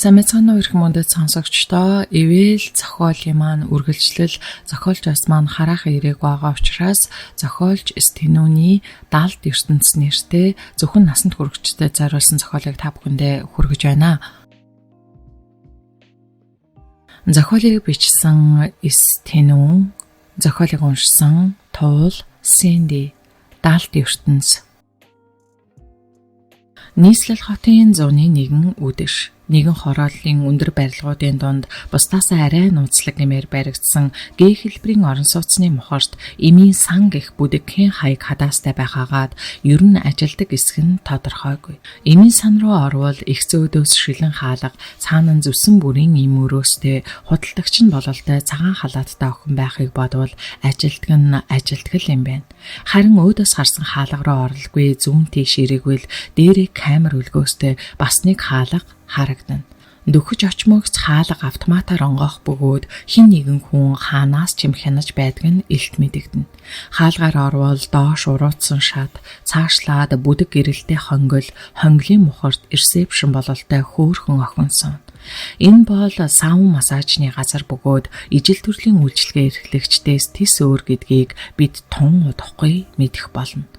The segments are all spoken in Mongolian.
Сайн мэцхан уу эрхэм мөндөд сонсогчдоо, ивэл зохиолын маань үргэлжлэл зохиолч бас маань хараахан ирээг байгаа учраас зохиолч Стенүний Далд ертөнц нэртэй зөвхөн насанд хүрэгчдэд зориулсан зохиолыг та бүхэндээ хүргэж байна. Зохиолыг бичсэн Стенүн, зохиолыг уншсан Туул, Сэнди, Далд ертөнц. Нийслэл хотын зуны нэгэн үдэш, нэгэн хорооллын өндөр барилгуудын дунд бусдаасаа арай нууцлаг нэмээр баригдсан Г хэлбэрийн орон сууцны мухарт эмийн сан гэх бүдэгхэн хаяг хадаастай байхаагаад ер нь ажилдаг эсэх нь тодорхойгүй. Эмийн сан руу орвол их зөөдөөс шилэн хаалга, цаана нь зүсэн бүрийн эм өрөөстэй худалдагч нь бололтой цагаан халааттай охин байхыг бодвол ажилтг нь ажилтг л юм байна. Харин өөдөөс харсан хаалга руу оролгүй зүүн тийш эрэгвэл дээрээ камер өлгөөстэй бас нэг хаалга харагдана. Дөхөж очмогц хаалга автоматар онгоох бөгөөд хэн нэгэн хүн хаанаас ч юм хянаж байдаг нь илт мэдэгдэнэ. Хаалгаар орвол доош урууцсан шат, цаашлаад бүдэг гэрэлтэй хонгил, хонглын мухарт ресепшн бололтой хөөрхөн охин сууна. Энэ бол саун массажны газар бөгөөд ижил төрлийн үйлчилгээ эрхлэгчдээс тис өөр гэдгийг бид тун удахгүй мэдэх болно.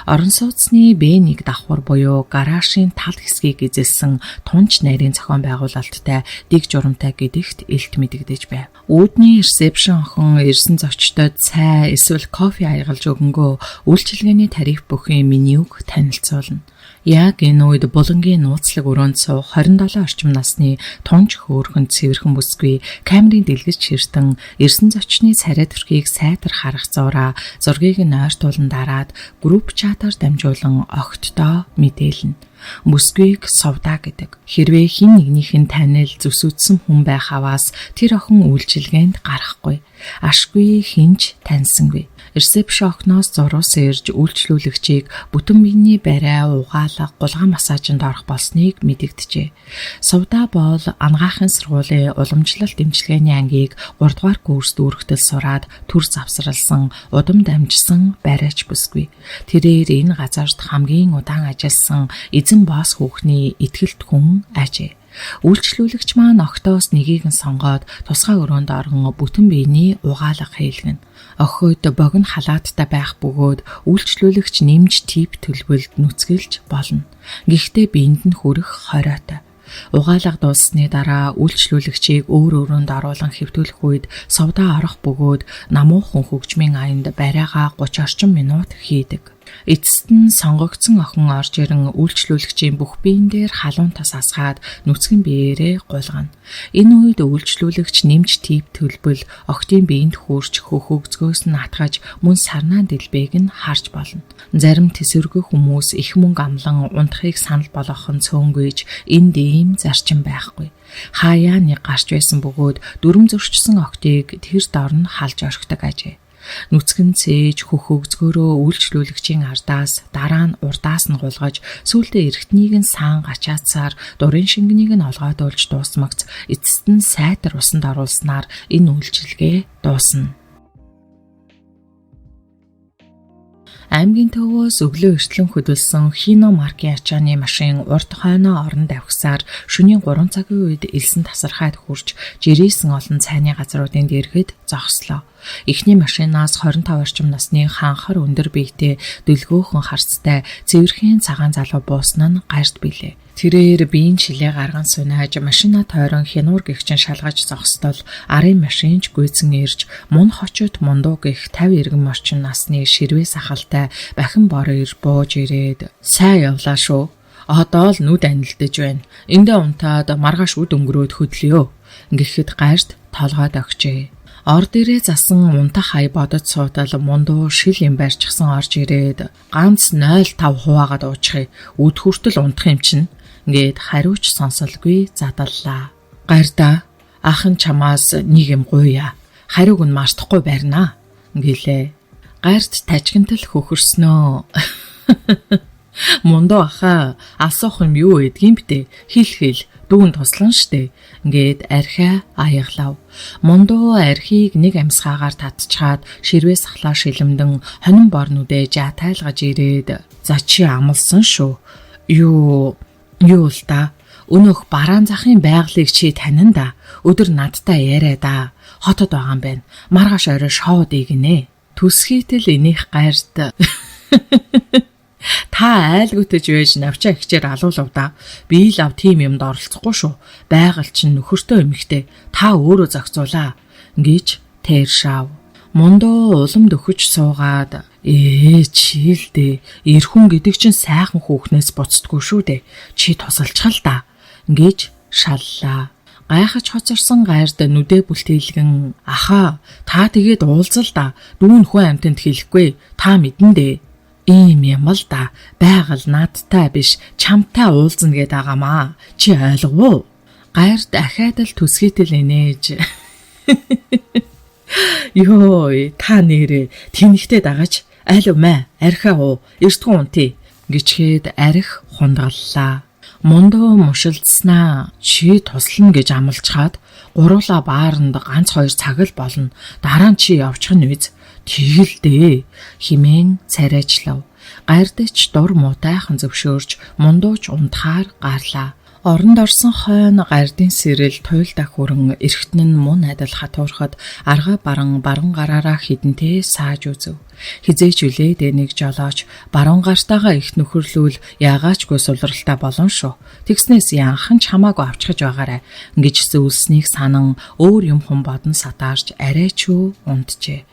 Орон сууцны Б1 давхар буюу гаражийн тал хэсгийг эзэлсэн тунч нарийн зохион байгуулалттай дэг журамтай гэдэгт илт мэдэгдэж байв. Үүдний ресепшн охин ирсэн зочдод цай эсвэл кофе аягалж өгөнгөө үйлчилгээний тариф бүхий менюг танилцуулна. Яг энэ үед булангийн нууцлаг өрөөнд суух 27 орчим насны тунч хөөрхөн цэвэрхэн бүсгүй камерын дэлгэж ширтэн ирсэн зочны царай төрхийг сайтар харах зуураа зургийг нь ойртуулан дараад групп чатаар дамжуулан огтдоо мэдээлнэ. Бүсгүйг сувдаа гэдэг. Хэрвээ хэн нэгнийх нь танил зүсүүдсэн хүн байх аваас тэр охин үйлчилгээнд гарахгүй. Ашгүй хинч таньсангүй. Ресепшн охиноос зурус ирж үйлчлүүлэгчийг бүтэн биений барай угаалга гулган массажинд орох болсныг мэдэгджээ. Сувдаа бол анагаахын сургуулийн уламжлалт эмчилгээний ангийг 3 дугаар курст үүрэгтэл сураад төр завсралсан удам дамжсан барайч бүсгүй. Тэрээр энэ газарт хамгийн удаан ажилласан эзэн босс хүүхний итгэлт хүн ажээ. Үйлчлүүлэгч маань октоос нэгийг нь сонгоод тусгай өрөөнд орон бүтэн биений угаалга хийлгэнэ. Охид богино халааттай байх бөгөөд үйлчлүүлэгч нэмж тип төлбөлд нүцгэлж болно. Гэхдээ биед нь хүрэх хориотой. Угаалга дууссаны дараа үйлчлүүлэгчийг өөр өрөөнд оруулан хэвтүүлэх үед сувдаа орох бөгөөд намуухан хөгжмийн аянд барайгаа 30 орчим минут хийдэг. Эцэст нь сонгогдсон охин орж ирэн үйлчлүүлэгчийн бүх биен дээр халуун тас асгаад нүцгэн биеэрээ гулгана. Энэ үед үйлчлүүлэгч нэмж тип төлбөл охидын биед хөөрч хөхөгзгөөс нь атгаж мөн сарнаа дэлбээг нь харж болно. Зарим тэсвэргүй хүмүүс их мөнгө амлан унтахыг санал болгох нь цөөнгүйж энд ийм зарчим байхгүй. Хаяа нэг гарч байсан бөгөөд дүрм зөрчсөн охидыг тэр дор нь халж орхидог ажээ. Нүцгэн цээж хөхөгзгөөрөө үйлчлүүлэгчийн ардаас дараа нь урдаас нь гулгаж сүүлдээ эргэтнийг нь саан гачаацсаар дурын шингэнийг нь олгоодуулж дуусмагц эцэст нь сайтар усанд оруулснаар энэ үйлчилгээ дуусна. Аймгийн төвөөс өглөө эртлэн хөдөлсөн Хино маркийн ачааны машин урд хойноо орон давхисаар шөнийн 3 цагийн үед элсэн тасархайд хүрч жирээсэн олон цайны газруудын дэргэд зогслоо. Эхний машинаас 25 орчим насны ханхар өндөр биетэй дөлгөөхөн харцтай цэвэрхэн цагаан залуу буусан нь гард билээ. Тэрээр биеийн шилээ гарган сунааж машина тойрон хянуур гэгчин шалгаж зогсдол арын машинч гүйцэн ирж мун хочид мундуу гэх 50 иргэн морчин насны ширвээ сахалтай бахин бор ир бууж ирээд сайн явлаа шүү. Одоо л нүд анилдаж байна. Эндээ унтаад маргааш үд өнгөрөөд хөдлөё гэхэд гарт толгойд огчээ. Ор дээрээ засан унтах хай бодож суутал мундуу шил юм барьчихсан орж ирээд ганц 0.5 хуваагаад уучихъя. Үд хүртэл унтах юм чинь гээд хариуч сонсолгүй задаллаа. Гарда ах нь чамаас нэг юм гуйя. Хариуг нь мартахгүй барина гэлээ. Гард тажигнтал хөхөрснөө. Мундуу ахаа асуух юм юу гэдгийг бтэ хил хил дүүн туслан штэ ингээд архиа аяглав. Мундуу архийг нэг амьсгаагаар татчаад ширвээ сахлаа шилэмдэн хонин борнуудээ жаатайлгаж ирээд за чи амлсан шүү. Юу юу л да. Өнөөх бараан захын байгалыг чи танин да. Өдөр надтай яриа да. Хотод байгаа юм байна. Маргааш орой шоуд игнэ. Төсхийтэл энийх гайрт та айлгүтэж байж навчаа ихчээр алуулав да. Би л ав тийм юмд оролцохгүй шүү. Байгаль чинь нөхөртөө эмэгтэй. Та өөрөө зохицуулаа гэж тэршав. Мундуу улам дөхөж суугаад чийл дээ. Эр хүн гэдэг чинь сайхан хүүхнээс буцдаггүй шүү дээ. Чи тусалчихал да гэж шаллаа. Гайхаж хоцорсон гайрд нүдэ бүлтээлгэн ахаа та тэгээд уулзал да. Дүүн хүн амьтанд хэлэхгүй. Та мэдэн дээ. Ийм юм л да. Байгаль надтай биш чамтай уулзна гээд байгаамаа. Чи ойлгов уу? Гайрд ахаад л төсгийтэл инээж. Йой, та нэрээ тэнэгтэй дагаж аль мэ архиа уу эртгэн унтъя гэчгээд арх хундагаллаа. Мундуу мушилдснаа чи туслана гэж амлчхаад гуруула бааранд ганц хоёр цаг л болно. Дараа нь чи явчих нь үз. Тэгэл дээ химэн царайчлав. Гайрдч дур муутайхан зөвшөөрч мундууч унтахаар гарлаа. Оронд орсон хойно гардын сэрэл туйлда хүрэн эргэтэн нь мун адил хатуурхад арга баран баруун гараараа хідэнтэй сааж үзв. Хизээч үлээд нэг жолооч баруун гартаагаа их нөхөрлүүл яагаачгүй сулралтай болон шүү. Тэгснээс янхан ч хамаагүй авчихаж байгаарай гэж зүйлснийг санан өөр юм хүн бодон сатаарч арай ч үү унтжээ.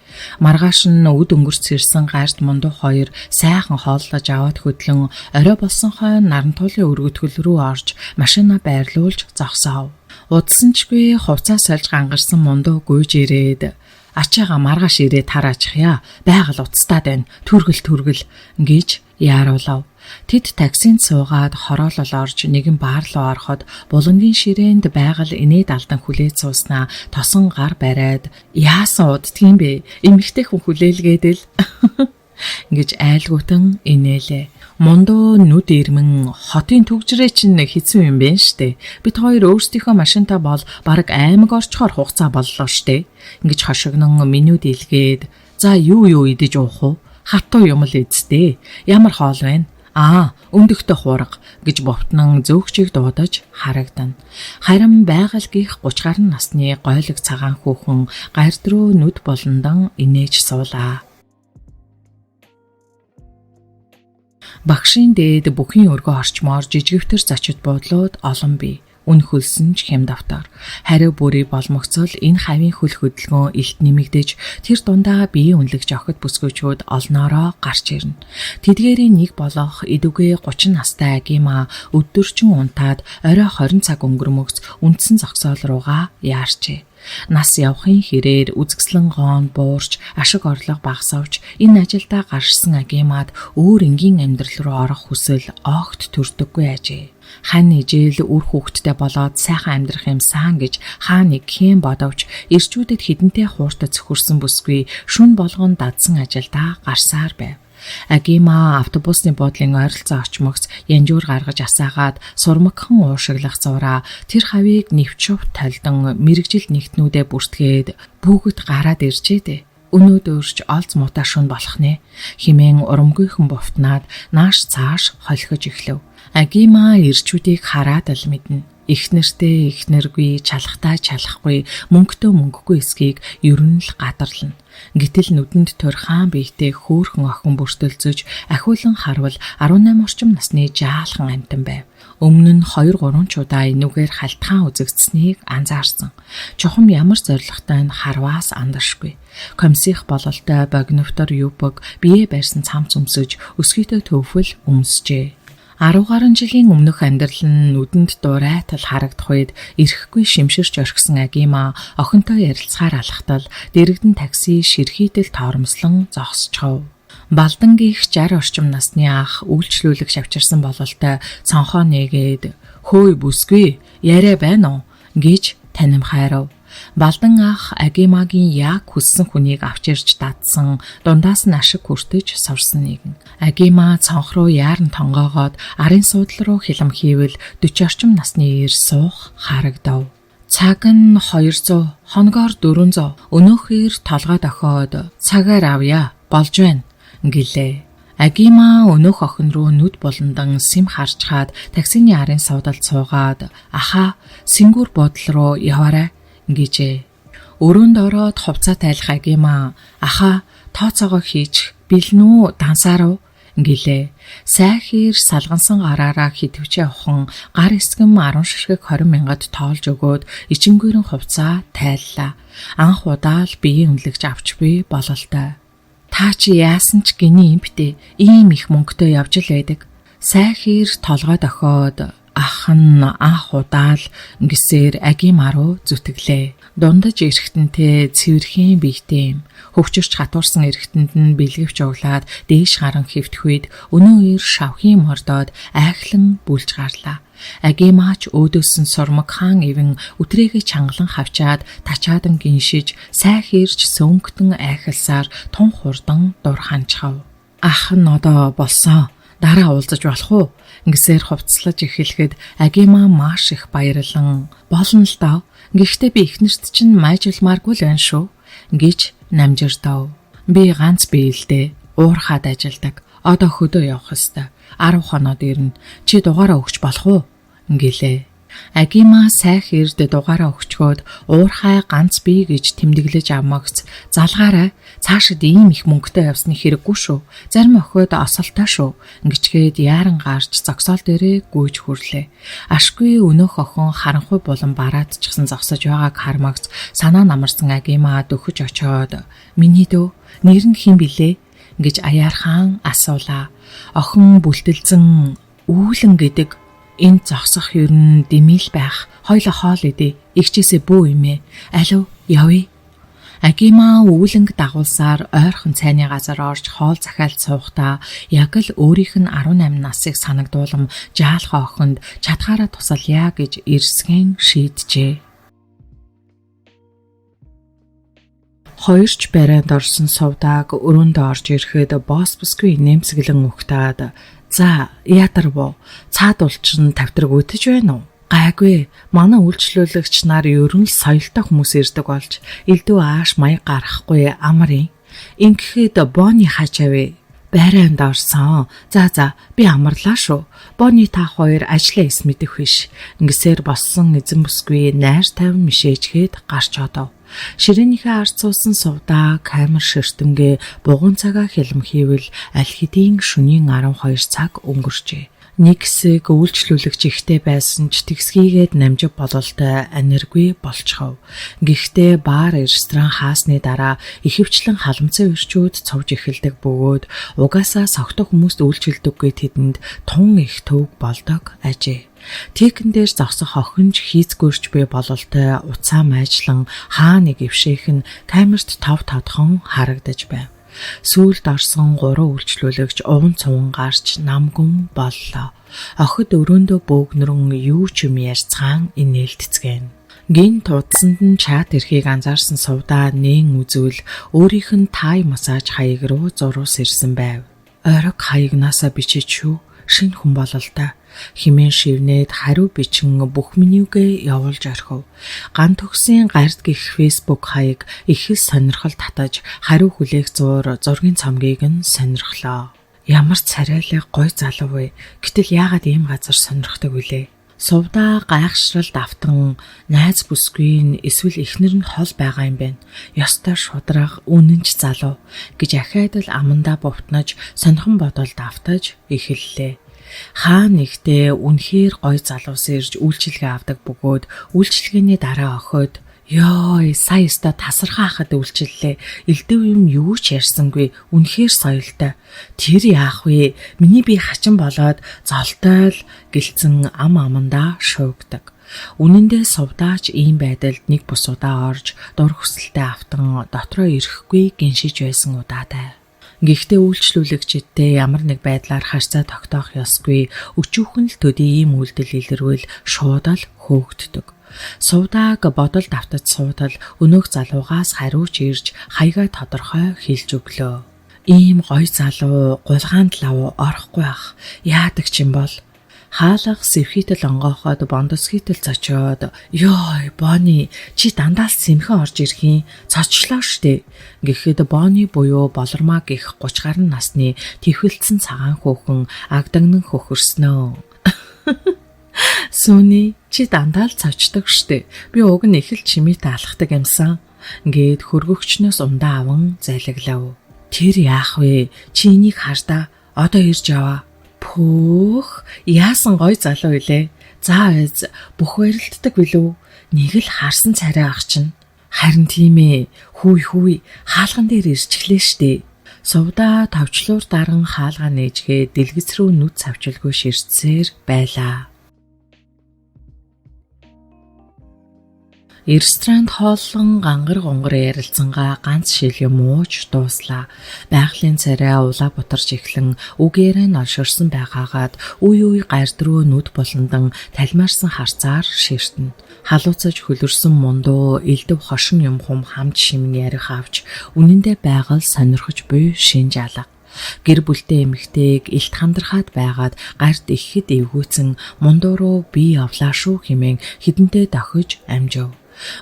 Маргааш нь үд өнгөрц ирсэн гарт мундуу хоёр сайхан хооллож аваад хөдлөн орой болсон хойно Нарантуулын өргөтгөл рүү орж машина байрлуулж зогсоов. Удсан чгүй хувцас сольж гангарсан мундуу гүйж ирээд ачаага маргааш ирээ тараачих яа. Байгаль уцтаад байна. Түргэл түргэл гэж яаруулав. Тэд таксинд суугаад хороолол орж нэгэн баар руу ороход булангийн ширээнд байгаль инээд алдан хүлээж сууснаа тосон гар бариад яасан уддгийм бэ? Эмэгтэй хүн хүлээлгээд л гэж айлгуутан инээлээ. Мундуу нүд ирмэн хотын түгжрээ чинь хэцүү юм бэ штэ. Бид хоёр өөрсдийнхөө машинтаа бол бараг аймаг орчхоор хугацаа боллоо штэ. Ингэж хошигнон меню дийлгээд за юу юу идэж уух уу? Хатуу юм л эзтэй. Ямар хоол вэ? Аа, өндөгтэй хуурга гэж бовтнон зөөгчийг дуудаж харагдана. Харин байгаль гих 30 гаруй насны гойлог цагаан хүүхэн гард руу нүд болондан инээж суулаа. Багшийн дээд бүхийн өргөө орчмоор жижигвтер зочид буудлууд олон бий. Үн хөлсөн ч хэм давтар. Хариу бүрий болмогцол энэ хавийн хөл хөдөлгөөн илт нэмэгдэж тэр дундаа биеийн үнэлэгч охид бүсгүйчүүд олноороо гарч ирнэ. Тэдгээрийн нэг болох идэвгүй 30 настай Агима өдөржин унтаад орой 20 цаг өнгөрмөгц үндсэн зогсоол руугаа яарчээ. Нас явахын хэрээр үзэсгэлэн гоон буурч ашиг орлого багасавч энэ ажилдаа гаршсан Агимад өөр энгийн амьдрал руу орох хүсэл огт төрдөггүй ажээ. Хань ижил үр хүүхэдтэй болоод сайхан амьдрах юмсан гэж хаа нэг хэн бодовч эрчүүдэд хідэнтэй хууртай цөхөрсөн бүсгүй шүн болгон дадсан ажилдаа гарсаар байв. Агима автобусны буудлын ойролцоо очмогц янжуур гаргаж асаагаад сурмагхан уушиглах зураа тэр хавийг нэвчв толдон мэрэгжил нэгтнүүдээ бүртгээд бүгд гараад иржээ дээ. Өнөөдөрч олз муутай шүн болох нэ химэн урамгүйхэн буфтнаад нааш цааш холхиж эхлэв. Агима ирчүүдийг хараад л мэднэ. Эхнэртэй эхнэргүй, чалахтай чалахгүй, мөнгөтэй мөнгөгүй эсхийг ер нь л гадарлана. Гэтэл нүдэнд турхаан биетэй хөөхөн охин бүртөлзөж ахиулан харвал 18 орчим насны жаалхан амьтан байв. Өмнө нь 2 3 ч удаа энүүгээр халтгаан үзэгдсэнийг анзаарсан. Чухам ямар зоригтой нь харваас андаршгүй. Комиссих бололтой богиновтор юбог бие барьсан цамц өмсөж өсгийтэй төвфөл өмсжээ. 10 гаруй жилийн өмнөх амьдрал нь нүдэнд дурайтал харагдах үед эрэхгүй шимширч орхисон Агима охинтой ярилцахаар алхтал дэрэгдэн такси ширхийдэл тоормослон зогсчихов. Балдан гих 60 орчим насны ах үйлчлүүлэгч авчирсан бололтой цонхоо нээгээд хөөй бүсгүй яриа байна уу гэж танимхайрав. Балдан ах Агимагийн яг хүссэн хүнийг авч ирж дадсан дундаас нь ашиг хүртэж сурсан нэгэн. Агима цонх руу яаран тонгоогоод арын суудал руу хилам хийвэл 40 орчим насны эр суух харагдав. Цаг нь 200, хоногоор 400. Өнөөхөр толгой дохиод цагаар авъя болж байна гэлээ. Агима өнөөх охин руу нүд буландан сэм харж хаад таксины арын суудалд суугаад "Ахаа, Сингүүр буудлын руу яваарай" гэжээ. Өрөөнд ороод хувцас тайлах Агима "Ахаа, тооцоогоо хийж бэлэн үү, дансаар уу?" гэлээ. Сайхэр салгансан гараараа хитвчээ охин гар эсгэм 10 ширхэг 20 мянгад тоолж өгөөд ичингүйрэн хувцас тайллаа. Анх удаа л биеийн үнэлэгч авч буй бололтой. Та чи яасан ч гинэ юм бтэ. Ийм их мөнгөтэй явж л байдаг. Сайхэр толгой дохиод ах нь анх удаа л гэсээр агимар руу зүтгэлээ. Дундаж эрхтэнтэй цэвэрхэн биетэй юм. Хөвчөрч хатуурсан эрхтэнд нь бэлгэвч углаад дээш гарan хэвтэх үед өнөө үер шавхийн мордоод айхлан бүлж гарлаа. Агимаач өөдөөс нь сурмаг хаан ивэн үтрээгээ чангалан хавчаад тачаадан гиншиж сайх ирж сөнгөтөн айхалсаар тун хурдан дур ханчхав. Ах нь одоо болсон. Дараа уулзаж болох уу? Ингэсээр хувцлаж эхлэхэд Агимаа маш их баярлан болно л доо. Гэхдээ би эхнэрт чинь майжуулмааргүй л байна шүү гэж намжирдав. Би ганц бие л дээ. Уурхаад ажилдаг. Одоо хөдөө явах ёстой. 10 хоноод ирнэ. Чи дугаараа өгч болох уу? Гэлээ. Агима сайх эрд дугаараа өгчхөөд уурхай ганц бие гэж тэмдэглэж амагц залгаарай цаашид ийм их мөнгөтэй явсны хэрэггүй шүү. Зарим охид осолтой шүү. Ингэчгээд яаран гарч зогсоол дээрээ гүйж хүрлээ. Ашгүй өнөөх охин харанхуй булан бараадчихсан зогсож байгааг хармагц санаа намарсан Агима дөхөж очоод "Миний дөө нэр нь хэн билээ?" гэж аяархан асуулаа. Охин бүлтэлзэн үүлэн гэдэг энд зогсох ер нь дэмил байх. Хоёлоо хоол идэ. Игчээсээ бүү имээ. Алив явъя. Агима үүлэнг дагуулсаар ойрхон цайны газар орж хоол захиалж суухдаа яг л өөрийнх нь 18 насыг санагдуулам жаалхан охинд чадхаараа тусалъя гэж эрсгэн шийджээ. Хоёрч барайнд орсон сувдааг өрөөндөө орж ирэхэд босс бүсгүй нэмсэглэн угтаад "За, ядарв уу? Цаад улчин тавтарг үтэж байна уу?" Гайгүй. Манай үйлчлүүлэгч нар ер нь л соёлтой хүмүүс ирдэг болж элдв ааш маяг гаргахгүй амар юм. Ингэхэд Бони хаачаа вэ? Байранд орсон. За би амарлаа шүү. Бони та хоёр ажлаа эс мэдэх биш. Ингэсээр болсон эзэн бүсгүй найр тайван мишээжгээд гарч одов. Ширээнийхээ ард суусан сувдаа камер ширтэнгээ бугуун цагаа хялм хийвэл аль хэдийн шөнийн 12 цаг өнгөрчээ. Нэг хэсэг үйлчлүүлэгч ихтэй байсан ч тэгсгийгээд намжиг бололтой аниргүй болчихов. Гэхдээ бар ресторан хаасны дараа ихэвчлэн халамцан ирчүүд цовж эхэлдэг бөгөөд угаасаа согтуу хүмүүст үйлчилдэггүй тэдэнд тун их төвөг болдог ажээ. Тийкэн дээр зогсох охинч хийцгүүрч буй бололтой уцаа майжлан хаа нэг эвшээх нь камерт тов тодхон харагдаж байв. Сүүлд орсон 3 үйлчлүүлэгч уван цуван гарч намгүн боллоо. Охид өрөөндөө бөөгнөрөн юу ч юм ярьцгаан инээлтцгээн. Гин тудсанд нь чат эрхийг анзаарсан сувдаа нээн үзвэл өөрийнх нь тай массаж хаяг руу зуруус ирсэн байв. Ойрог хаягнаасаа бичиж шүү. Шинэ хүн бололтой химэн шивнээд хариу бичин бүх менюгээ явуулж орхив. Ган төгсийн гард гих Facebook хаяг их л сонирхол татаж хариу хүлээх зуур зургийн цомгийг нь сонирхлоо. Ямар царайлаг гой залуу вэ? Гэтэл яагаад ийм газар сонирхдаг вүлээ? Сувдаа гайхшралд автан найз бүсгүй нь эсвэл эхнэр нь хол байгаа юм байна. Ёстой шудраг, үнэнч залуу гэж ахиад л амандаа бувтнаж сонирхон бодолд автаж эхэллээ. Хаа нэгтээ үнэхээр гой залуус ирж үйлчилгээ авдаг бөгөөд үйлчилгээний дараа охид "Йой, сая өстой тасархаа хахад үйлчиллээ. Элдв юм юу ч ярьсангүй. Үнэхээр соёлтой. Тэр яах вэ? Миний бие хачин болоод золтой л гэлцэн ам амандаа шуугдаг. Үнэн дээр сувдаач ийм байдалд нэг бус удаа орж дур хүсэлтэд автан дотроо ирэхгүй гиншиж байсан удаатай. Гэхдээ үйлчлүүлэгчидтэй ямар нэг байдлаар харьцаа тогтоох ёсгүй өчүүхэн л төдий ийм үйлдэл илэрвэл шууд л хөөгддөг. Сувдааг бодол давтаж суутал өнөөх залуугаас хариуч ирж хаягаа тодорхой хэлж өглөө. Ийм гой залуу гулгаанд лав орохгүй ах. Яадаг ч юм бол Хаалга сэвхийтэл онгооход бондосхийтэл цочоод "Йой, Бони, чи дандаа л сэмхэн орж ирэх юм. Цочлоо штэ." Гэхэд Бони буюу Болормаа гэх 30 гаруй насны тэвхэлдсэн цагаан хүүхэн агданан хөхөрснөө. "Сүний, чи дандаа л цочдог штэ. Би уг нь их л чимээтэй алхдаг юмсан." Ингээд хөргөгчнөөс ундаа аван залгилав. "Тэр яах вэ? Чи энийг хардаа. Одоо ирж яваа." Пөөх, яасан гоё залуу илээ. За ойз, бүх барилддаг билүү? Нэг л харсан царай ах чинь. Харин тийм ээ. Хүй хүй, хаалган дээр ирчихлээ штэ. Сувдаа товчлуур даран хаалгаа нээжгээ дэлгэц рүү нүд цавчилгүй ширтсээр байлаа. Ресторанд хооллон гангар гонгор ярилцсангаа ганц шил юм ууж дууслаа. Байгалийн царай улаа бутарч эхлэн үгээрээ нь олширсан байгаагаад үе үе гард руу нүд буландан талмаарсан харцаар ширтэнэ. Халууцаж хөлөрсөн мундуу элдв хошин юм хум хамт шимэн ярих авч үнэндээ байгаль сонирхож буй шинж алга. Гэр бүлтэй эмэгтэйг илт хандрахад байгаад гарт ихэд эвгүүцэн мундуу руу би явлаа шүү хэмээн хідэнтэй дохиж амжив.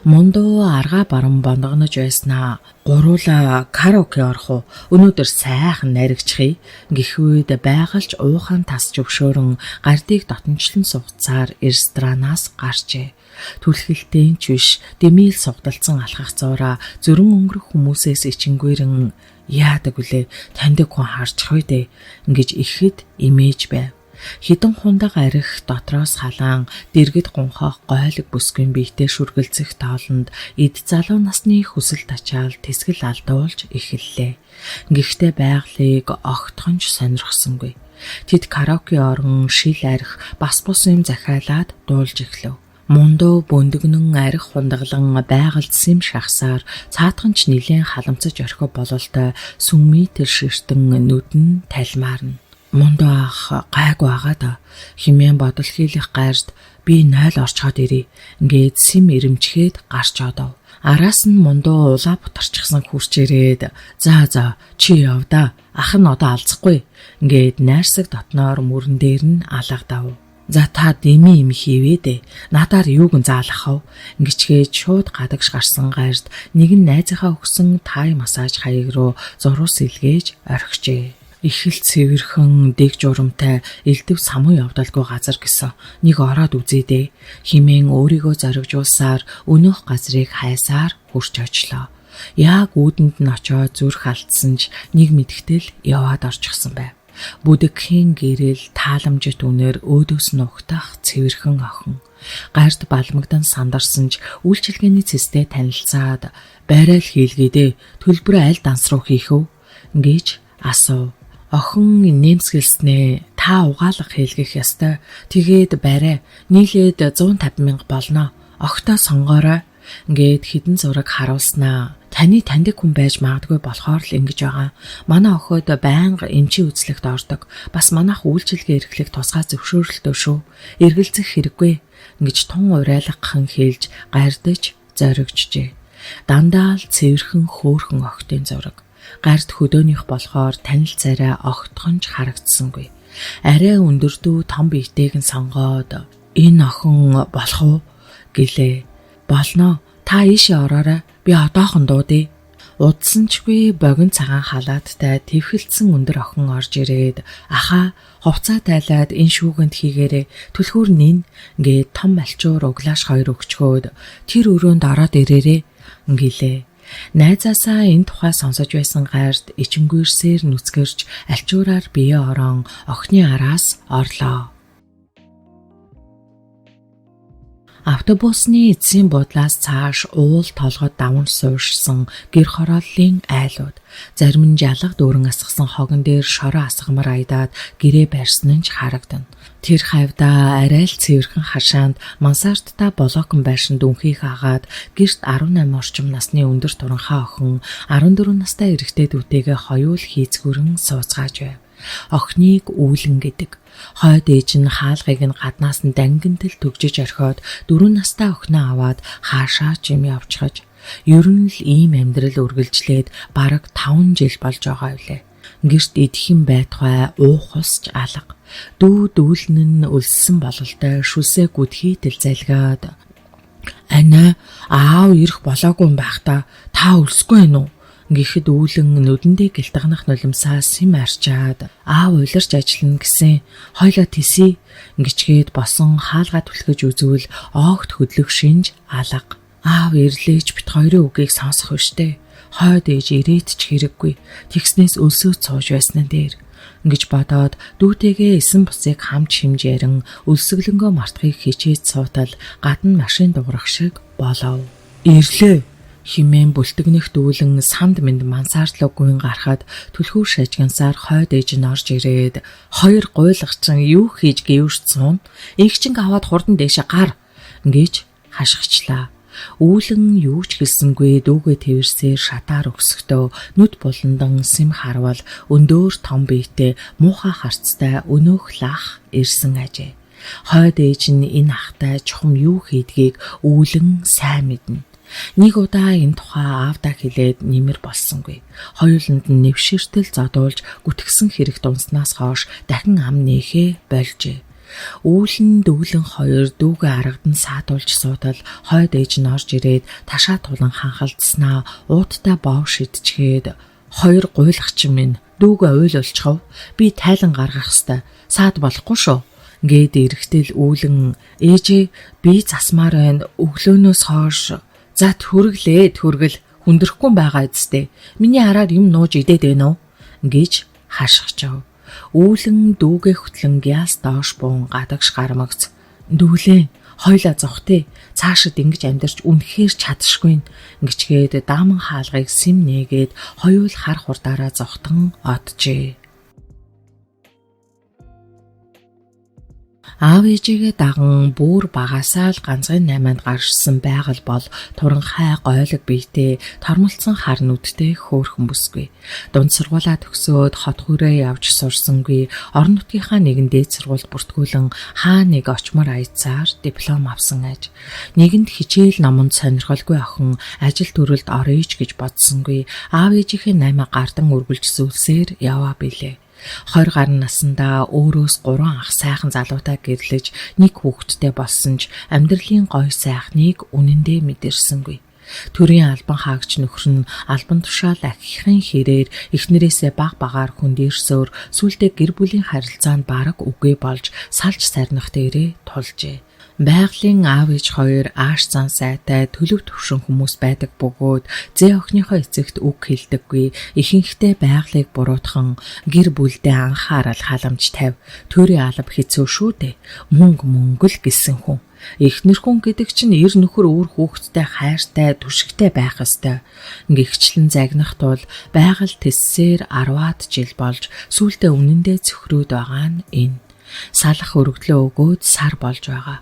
Мундуу аргаа баран бондогнож байснаа гуруула караоке орох уу? Өнөөдөр сайхан наригчихъя гэхүйд байгальч уухан тас зөвшөөрөн гардыг дотнчлон сугацаар ресторанаас гарчээ. Түлхэлтэй ч биш дэмийл сугдалцсан алхах зуураа зөрөн өнгөрөх хүмүүсээс ичингүйрэн яадаг үлээ таньдаг хүн харчих үү дээ ингэж ихэд имэж байв. Хідэн хундаг арх дотроос халаан дэргэд гунхаах гойлог бүсгүйн биетэй шүргэлзэх тоолонд эд залуу насны хүсэл тачаал тэсгэл алдуулж эхэллээ. Гэхдээ байгалыг огтхонч сонирхсонгүй. Тэд караоке орон шил арх бас бус юм захиалаад дуулж эхлэв. Мундуу бөндөгнөн арх хундаглан байгальд сэм шахсаар цаатхан ч нилээн халамцаж орхио бололтой сүммитэр ширтэн нүд нь талмаарна. Мундуу ах гайгүй агаад химэн бодол хийлэх гайрд би 0 орчход ирье. Ингээд сэм ирэмчгээд гарч одов. Араас нь мундуу улаа бутарчихсан хурч ирээд "За за чи яв да. Ах нь одоо алзахгүй." Ингээд найрсаг дотноор мөрөн дээр нь алгадав. "За та дэмий юм хийвээ дээ. Надаар юуг нь заалах вэ?" Ингэчгээд шууд гадагш гарсан гайрд нэг нь найзынхаа өгсөн тай массаж хаяг руу зуруу сэлгээж орхижээ. Их л цэвэрхэн дэг журамтай элдв самун явдалгүй газар гэсэн. Нэг ороод үзье дээ. Химэн өөрийгөө зоригжуулсаар өнөөх газрыг хайсаар хурч очлоо. Яг үүдэнд нь очоод зүрх алдсан ч нэг мэдхтэл яваад орчихсон байв. Бүдэгхийн гэрэл тааламжит үнээр өөдөөс нь угтах цэвэрхэн охин. Гард балмагдан сандарсан ч үйлчилгээний цэстэй танилцаад байрал хийлгээдээ төлбөрөө аль данс руу хийх вэ гэж асуув. Охин нэмсгэлснээ та угаалга хийлгэх ёстой. Тэгээд барай нийлээд 150 мянга болно. Огтоо сонгоорой. Ингээд хідэн зураг харуулснаа. Таны таньдаг хүн байж магадгүй болохоор л ингэж байгаа. Манай охид байнга эмчийн үзлэгт ордог. Бас манайх үйлчилгээ эрхлэх тусгай зөвшөөрөлтөө шүү. Эргэлзэх хэрэггүй. Ингэж тун урайлгахан хэлж гардаж зоригджээ. Дандаа л цэвэрхэн хөөхөн охидын зураг. Гард хөдөөнийх болохоор танил царай огтхонч харагдсангүй. Арай өндөрдөө том биетэйг нь сонгоод энэ охин болох уу гэлээ. Болно. Та ийшээ ороорой. Би одоохон дуудъя. Удсан чгүй богино цагаан халааттай тэвхэлдсэн өндөр охин орж ирээд ахаа хувцаа тайлаад энэ шүүгэнд хийгээрээ түлхүүр нин ингээд том малчуур углааш хоёр өгчхөөд тэр өрөөнд ороод ирээрээ гэлээ. Найзаасаа энэ тухай сонсож байсан гард ичингүйрсээр нүцгэрч альчуураар бие орон охины араас орлоо. Автобусны эцсийн буудлаас цааш уул толгод даван сууршсан гэр хорооллын айлууд зарим нь жалга дүүрэн асгасан хогон дээр шороо асгамар аядаад гэрээ барьсан нь ч харагдана. Тэр хавьдаа арай л цэвэрхэн хашаанд мансарттай блокон байшинд үнхийг агаад гэрт 18 орчим насны өндөр туранхай охин 14 настай эрэгтэй дүүтэйгээ хоёул хийцгүүрэн сууцгааж байв. Охиныг үүлэн гэдэг. Хойд ээж нь хаалгыг нь гаднаас нь дангинтэл төгжиж орхиод 4 настай охиноо аваад хаашаа ч юм явчихаж ер нь л ийм амьдрал үргэлжлээд бараг 5 жил болж байгаа билээ. Гэрт идэх юм байтугай уух усч алга. Дүү дүүлэн нь өлссөн бололтой шүлсээ гүдхийтэл залгаад "Анаа, аав ирэх болоогүй юм байх та. Та өлсгүй байна уу?" гэхэд үүлэн нүдэндээ гэлтганах нулимсаа сэм арчаад аав улирч ажиллана гэсэн хойлоо тэсий гिचгээд босон хаалгаа түлхэж үзвэл оогт хөдлөх шинж алга. Аав ирлээч бит хоёрын үгийг сонсох штэ. Хойд ээж ирээд ч хэрэггүй. Тэгснээс өлсөөд сууж байсан дээр гэж бодоод дүүтэйгээ эсэн бусыг хамт шимж ярин өлсгөлөнгөө мартахыг хичээж суутал гадна машин дуурах шиг болов. Ирлээ химэн бүлтгнэх дүүлэн санд мэнд мансаардлуугүй гарахад түлхүүр шажигнасаар хойд ээж нь орж ирээд хоёр гуйлагчин юу хийж гэвэрч суун эгчин аваад хурдан дээшээ гар гэж хашгичлаа. Үүлэн юу ч хэлсэнгүй дүүгээ тэрсээр шатаар өксөхдөө нүд буландан сэм харвал өндөөр том биетэй муухай харцтай өнөөх лах ирсэн ажээ. Хойд ээж нь энэ ахтай чухам юу хийдгийг үүлэн сайн мэднэ. Нэг удаа энэ тухай аавдаа хэлээд нэмэр болсонгүй. Хоёуланд нь нэвширтэл зодуулж гүтгсэн хэрэг дунснаас хойш дахин ам нээхээ болжээ. Үүлэн дүүлэн хоёр дүүгээ аргадан саадуулж суутал хойд ээж нь орж ирээд ташаа тулан ханхалдснаа ууттай бов шидчгээд хоёр гуйлагчин минь дүүгээ уйлуулчихав. Би тайлан гаргах хэвээр саад болохгүй шүү гээд эрэхтэл үүлэн ээжээ би засмаар байна өглөөнөөс хойш за төрөглөө төргөл хүндрэхгүй байгаа үсттэй. Миний араар юм нууж идээд байна уу гэж хашгичав. Үүлэн дүүгээ хөтлөн гяс доош буун гадагш гармагц. Дүүлэн хоёлаа зогтээ. Цаашид ингэж амьдарч үнэхээр чадшгүй ингэчгээд дааман хаалгыг сэм нээгээд хоёул хар хурдаараа зогтон оджээ. Аав ээжийгээ даган бүр багасаа л ганцхан наймаанд гаршсан байгаль бол туранхай гойлог биетэй тормолцсон хар нүдтэй хөөрхөн бүсгүй. Дунд сургуулаа төгсөөд хот хүрээ явж сурсангүй орон нутгийнхаа нэгэн дээд сургуульд бүртгүүлэн хаа нэг очмор аяцаар диплом авсан аж. Нэгэнд хичээл номонд сонирхолгүй охин ажил төрөлд орё ч гэж бодсонгүй аав ээжийнхээ наймаа гардан үргэлжсүүлсээр яваа билээ. 20 гаруй наснда өөрөөс 3 ах сайхан залуутай гэрлэж нэг хүүхэдтэй болсон ч амьдралын гоё сайхныг үнэндээ мэдэрсэнгүй. Төрийн албан хаагч нөхөр нь албан тушаал ахихын хэрээр эхнэрээсээ баг багаар хүндэрсөөр сүүлдээ гэр бүлийн харилцаанд бараг үгүй болж салж сарних дээрээ тулжээ. Байгалийн аав ээж хоёр ааш зан сайтай төлөв төвшин хүмүүс байдаг бөгөөд зээ охиныхоо эцэгт үг хэлдэггүй ихэнхдээ байгалыг буруутхан гэр бүлдээ анхаарал халамж тавь төрийн алба хэцүү шүү дээ мөнгө мөнгө л гэсэн хүн. Эхнэр хүн гэдэг чинь эр нөхөр үр хүүхэдтэй хайртай түшигтэй байх ёстой. Гэгчлэн загнах тул байгаль тэссээр 10-аад жил болж сүүлдээ үнэндээ цөхрөөд байгаа нь энэ. Салах өргөдлөө өгөөд сар болж байгаа.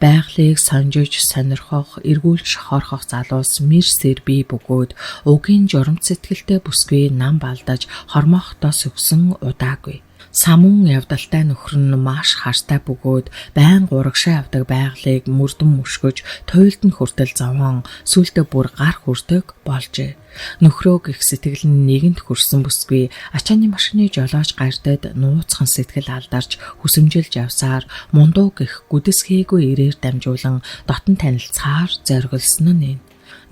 Байгалыг сонжиж, сонирхох, эргүүлж шохорхох залуус мэр сэр бий бөгөөд угийн журамт сэтгэлтэй бүсгүй нам балдаж хормоохтой сөгсөн удаагүй. Самун явдалтай нөхөр нь маш хартай бөгөөд байн гурагшаа явдаг байгалыг мөрдөн мөшгөж туйлд нь хүртэл зовоон сүүлдээ бүр гар хүрдэг болжээ. Нөхрөө гих сэтгэл нь нэгэнт хөрсөн бүсгүй ачааны машины жолооч гардад нууцхан сэтгэл алдарч хүсэмжилж явсаар мундуу гих гүдэсгээгүй ирээр дамжуулан дотн танилцахаар зориглосон нь энэ.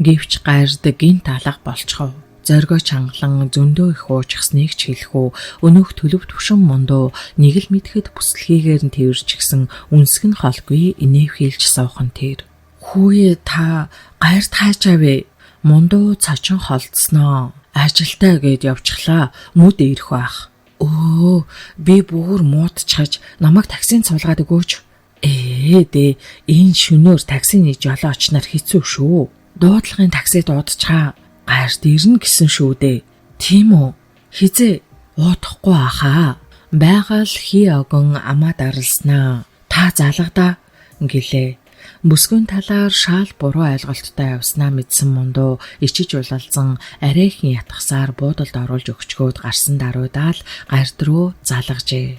Гэвч гард гинт алга болчихов. Зоригоо чангалан зөндөө их уучхсныг ч хэлэх үү өнөөх төлөв төвшин мундуу нэг л мэдхэд бүслэхийгээр нь тэрчгсэн үнсг нь холгүй инээвхийлж суух нь тэр. Хүүе та гайрт хайчаа вэ? Мундуу цочин холдсноо. Ажилтаа гээд явчихлаа. Мүд ирэх байх. Өө би бүр муудчихаж намайг таксинд суулгаад өгөөч. Ээ дээ энэ шөнөөр таксины жолооч нар хэцүү шүү. Дуудлагын такси дуудчихаа. Гайрт ирнэ гэсэн шүү дээ. Тийм үү? Хизээ уудахгүй ахаа. Байгаль хий огон амаа дарласнаа. Та залгадаа гэлээ. Бүсгүйн талаар шаал буруу ойлголттой явснаа мэдсэн мундуу ичиж улалзан арайхан ятгасаар буудалд оруулж өгчгөөд гарсан даруйдаа л гард руу залгажээ.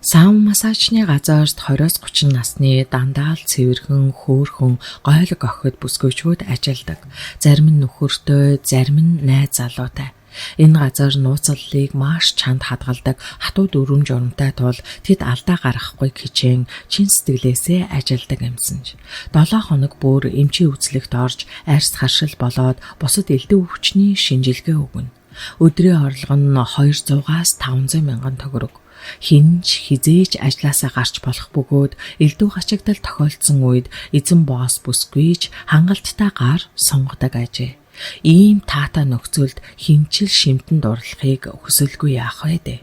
Саун массажны газарт 20-30 насны дандаа л цэвэрхэн, хөөрхөн, гойлог охид бүсгүйчүүд ажилладаг. Зарим нь нөхөртэй, зарим нь найз залуутай. Энэ газар нууцлалыг маш чанд хадгалдаг хатуу дүрм журамтай тул тэд алдаа гаргахгүй хичээн чин сэтгэлээсээ ажилладаг юмсан ч. 7 хоног бүр эмчийн үзлэгт орж арьс харшил болоод бусад элдэн өвчний шинжилгээ өгнө. Өдрийн орлого нь 200-аас 500 мянган төгрөг. Хэн ч хизээж ажлаасаа гарч болох бөгөөд элдв гачигдал тохиолдсон үед эзэн босс бүсгүйж хангалттай гар сунгадаг ажээ. Ийм таатай нөхцөлд хинчил шимтэн дурлахыг хүсэлгүй яах вэ дээ.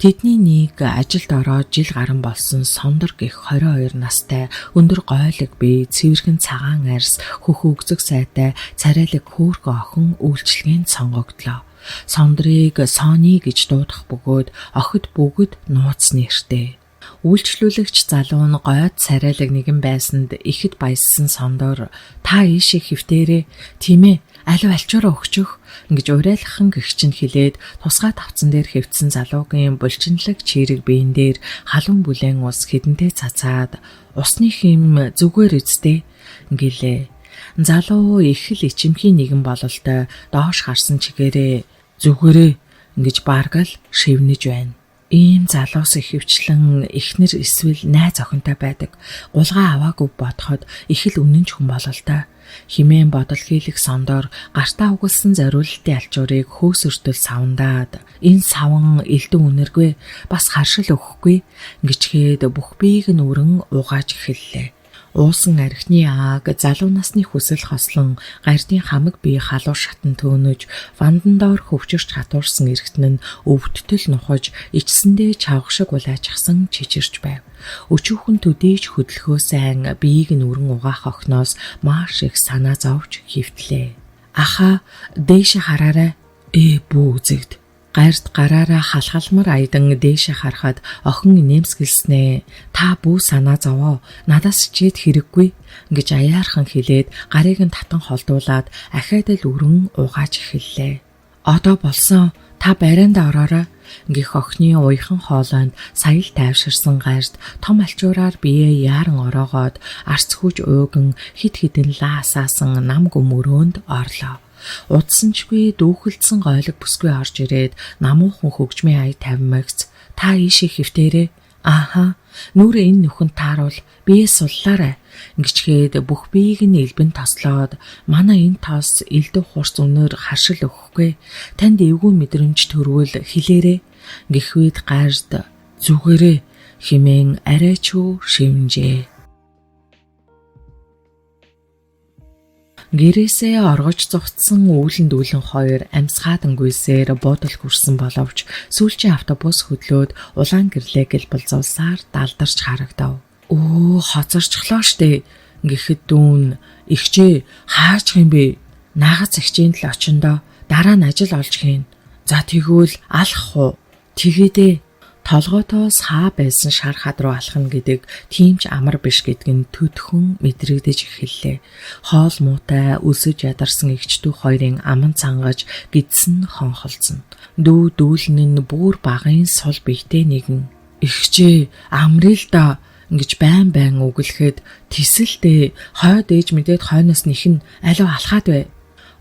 Тэдний нэг ажилд ороод жил гарan болсон Сондор гэх 22 настай өндөр гойлог бие, цэвэрхэн цагаан арьс, хөх өгзөг сайтай царайлаг хөөрхөн охин үйлчилгээнд сонгогдлоо. Сондрыг Сони гэж дуудах бөгөөд охид бүгд нууц нэртэй. Үйлчлүүлэгч залуу нь гойд царайлаг нэгэн байсанд ихэд баяссан Сондор та ийшээ хэвтээрээ, тийм ээ, алив альчуураа өгчөх ингэж уриалхан гэгч нь хэлээд тусгай тавцан дээр хэвтсэн залуугийн булчинлаг чирэг биен дээр халуун бүлээн ус хэдэнтэй цацаад усны хэм зүгээр үсттэй гэлээ. Залуу их л ичимхий нэгэн бололтой доош харсан чигээрээ зүгээрээ ингэж бараг л шивнэж байна. Ийм залуус ихэвчлэн эхнэр эсвэл найз охинтой байдаг. Гулгай аваагүй бодоход их л үнэнч хүн бололтой. Химэн бодол хийлэх Сондор гартаа угалсан зориулалтын альчуурыг хөөсөртөл савндаад энэ саван элдэн үнэргүй бас харшил өгөхгүй гэчгээд бүх биеийг нь өрн угааж эхэллээ. Уусан архины ааг залуу насны хүсэл хослон гардын хамаг бие халуун шатан төөнөж вандан доор хөвчөрч хатуурсан эргэтэн нь өвдтөл нухаж ичсэндээ чавга шиг улайчихсан чичирч байв. Өчүүхэн төдийж хөдлөхөө сайн биеийг нь өрн угаах охиноос маш их санаа зовж хэвтлээ. Аха дээшээ хараарай. Ээ бүү үзэгд. Гарт гараараа халхалмар айдан дээшээ харахад охин нэмсгэлснээ. Та бүү санаа зовоо. Надаас чийд хэрэггүй гэж аяархан хэлээд гарыг нь татан холдуулаад ахиад л өрн угааж эхэллээ. Одоо болсон. Та барайндаа ороорой гэх охины уяхан хоолойнд сая л тайвширсан гарт том альчуураар биеэ яаран ороогоод арц хүж ууган хит хитэн лаасаасан нам гүм өрөөнд орлоо. Удсанчгүй дүүхэлдсэн гойлог бүсгүй орж ирээд намуухан хөгжмийн ая тавимагц та ийшээ хэвтээрээ. Ааха нүрээ энэ нөхөнд тааруул бие суллаарай ингэчгээд бүх биеийг нь элбэн тослоод манай энэ тос элдв хурц өнөр харшил өгөхгүй танд эвгүй мэдрэмж төрвөл хэлээрээ гэхвэд гард зүгээрээ химэн арай ч үү шивнжээ. Гэрээсээ оргож зугтсан үүлэн дүүлэн хоёр амьсгаад өнгүйсээр буудал хүрсэн боловч сүүлчийн автобус хөдлөөд улаан гэрлээ гэл болзуулсаар далдарч харагдав. Өө хоцорчлоо штэ гэхэд дүүн ихчээ хаачих юм бэ? Наагац ихчийн л очиндоо дараа нь ажил олж хийн. За тэгвэл алах уу? Тэгээдээ толгойтоос хаа байсан шар хад руу алхна гэдэг тийм ч амар биш гэдг нь төдхөн мэдрэгдэж эхэллээ. Хоол муутай өлсөж ядарсан эгч дүү хоёрын аман цангаж гидсэн хонхолцсон. Дүү дүүлэн нь бүр багын сул биетэй нэгэн ихчээ амрыг л доо ингэж байн байн үгэлэхэд тэсэлдээ хойд ээж мэдээд хойноос нэх нь алив алхаад бай.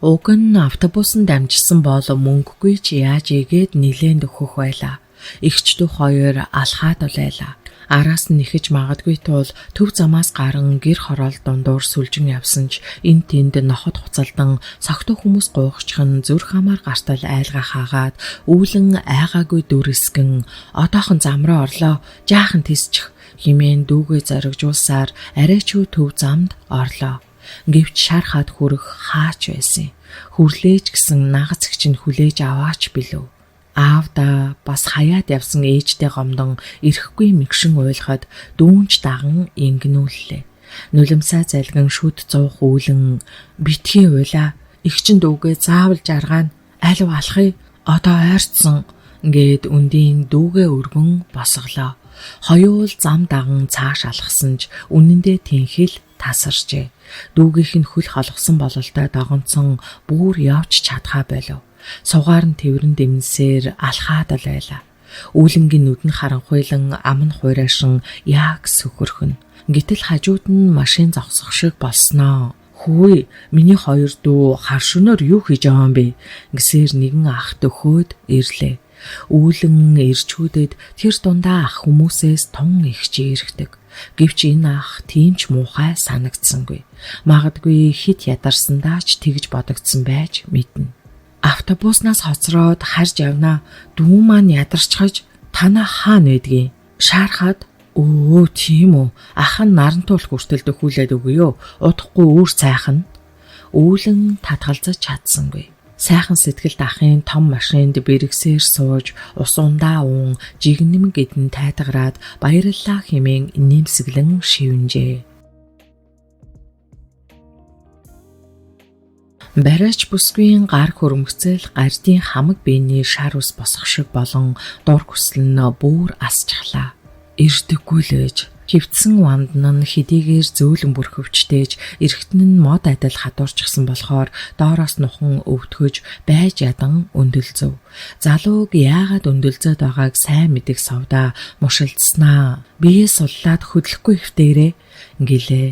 Уг нь автобусанд дамжсан бол мөнгөгүй ч яаж игээд нилээнд өгөх байлаа. Эгч дүү хоёр алхаад байлаа. Араас нь нэхэж магадгүй тул төв замаас гарan гэр хороол дундуур сүлжин явсан ч эн тэнд ноход хуцалдан согтуу хүмүүс гуйхчих нь зүрх хамаар гартал айлгаа хаагаад үүлэн айгаагүй дүрсгэн одоохон зам руу орлоо жаахан тисчих химээн дүүгээ зоригжуулсаар арай ч үү төв замд орлоо. Гэвч шар хад хүрэх хаач байсан. Хүрлээж гисэн нагац эгч нь хүлээж аваач билүү. Аавда бас хаяад явсан ээжтэй гомдон ирэхгүй мэгшин уйлахад дүүнч даган ингэнүүллээ. Нулимсаа залгин шүд зуух үүлэн битгий уйлаа. Эгчин дүүгээ заавал жаргаана. Алив алхая. Одоо ойртсон гээд үндийн дүүгээ өргөн босголоо. Хоёул зам даган цааш алхсан ч үнэндээ тэнхэл тасарчээ. Дүүгийнх нь хөл холгосон бололтой догонцон бүр явж чадхаа болов. Сугаар нь тэврэн дэмнсээр алхаад л байлаа. Үүлэнгийн нүдэн харанхуйлан ам нь хуйраашин яг сөхөрхөн. Гэтэл хажууд нь машин зогсох шиг болсноо. Хүү, миний хоёр дүү хар шөнөөр юу хийж байгаа юм бэ? Гэсээр нэгэн ах дөхөөд ирлээ. Үүлэн эрчүүдэд тэр дундаа ах хүмүүсээс тун их чийрхдэг. Гэвч энэ ах тийм ч муухай санагдсангүй. Магадгүй хит ядарсандаа ч тэгж бодогдсон байж мэднэ. Автобуснаас хоцроод харж явна. Дүү маань ядарчхаж танаа хаана байдгийг шаархаад өө тийм үү, ах нь нарантуул хүртэл дөхүүлээд өгье. Удахгүй өөр цайхан. Үүлэн татгалзаж чадсангүй. Сайхан сэтгэлд ахын том машинд бэрэгсээр сууж ус ундаа уун жигнэм гэдэн тайтгараад баярлалаа хэмээн нэмсэглэн шивнжээ. Бариач бүсгүйн гар хөрөмгцэл гардын хамаг биений шар ус босох шиг болон дур хүсэл нь бүр асчглаа. Эрдэггүй л ээж хөвцөн ванд нь хэдийгээр зөөлөн бүрхөвчтэйж эргэтэн нь мод адил хадуурчихсан болохоор доороос нухан өвтгөж байж ядан өндөлзөв. Залууг яагаад өндөлзөөд байгааг сайн мэдэх савдаа мушилдснаа. Бие суллаад хөдлөхгүй хэвтээрээ гэлээ.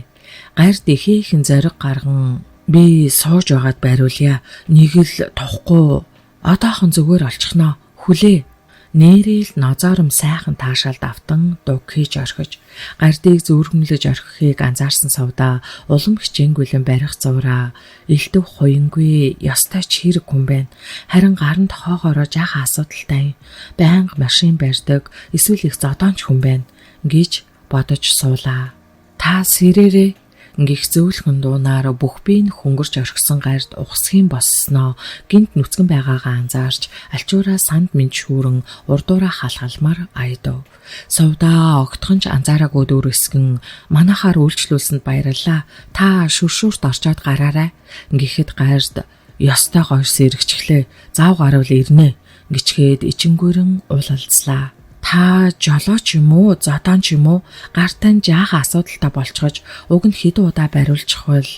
Гард ихээхэн зориг гарган би сууж байгаад бариулъя. Нэг л тухгүй одоохон зүгээр олчихноо. Хүлээ. Нэрэл нозоором сайхан таашаалд автан дуг хийж орхиж гардыг зөөргөнлөж орхихыг анзаарсан савдаа улам хичээнгүйлэн барих зураа элдв хуянгүй ёстой ч хэрэг хүн байна. Харин гар нь тохоогоороо жаахан асуудалтай. Байнга машин барьдаг эсвэл их зодоонч хүн байна гэж бодож суулаа. Та сэрээрээ гих зөөлхөн дуунаар бүх бие нь хөнгөрч орхисон гард ухсхийн боссоноо гинт нүцгэн байгаагаа анзаарч альчуураа санд минь шүүрэн урдуураа халахалмаар аядав. Сувдаа огтхон ч анзаараагүй дүүргэсгэн манахаар үйлчлүүлсэнд баярлалаа. Та шүршүүрт орчоод гараарай гэхэд гард ёстой гоё сэрэгчлээ. Зав гарвал ирнэ гिचгээд ичингүүрэн уулалцлаа. Та жолооч юм уу, зодоон ч юм уу, гартаа жаахан асуудалтай болцгож уг нь хэд удаа бариулчихвал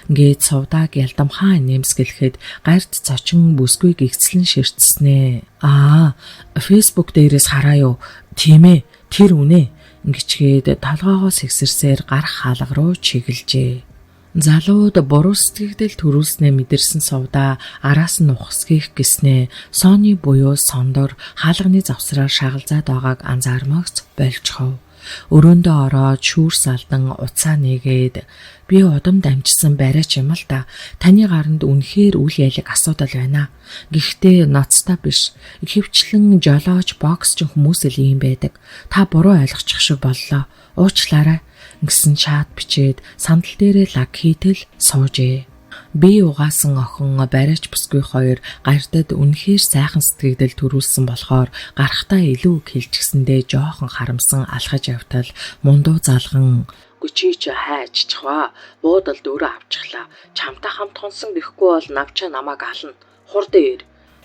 ингээд сувдааг ялдамхаа нэмсгэлэхэд гарт цочин бүсгүй гэгцлэн ширтснээ. Аа, Facebook дээрээс хараа юу? Тийм ээ, тэр үнэ гिचгээд толгоогоо сэгсэрсээр гарах хаалга руу чиглэжээ. Залууд буруу сэтгэгдэл төрүүлснээ мэдэрсэн сувдаа араас нь ухсгийх гэснээ Сони буюу сондор хаалганы завсраар шагалзаад байгааг анзаармагц болчихов. Өрөөндөө ороод шүүр салдан утсаа нэгээд би удам дамжсан бариач юм л да. Таны гаранд үнэхээр үл ялэг асуудал байна. Гэхдээ ноцтой биш. Ихэвчлэн жолооч, боксчин хүмүүс л ийм байдаг. Та буруу ойлгочих шиг боллоо. Уучлаарай гэсэн чат бичээд сандал дээрээ лаг хийтэл суужээ. Би угаасан охин бариач бүсгүй хоёр гардад үнэхээр сайхан сэтгэгдэл төрүүлсэн болохоор гарахтаа илүү их хэлчихсэндээ жоохон харамсан алхаж явтал мундуу залган "Гүчи чи хайччихва. Буудалд өөрөө авчихлаа. Чамтай хамт хонсон гэхгүй бол навчаа намайг ална. Хурд ир"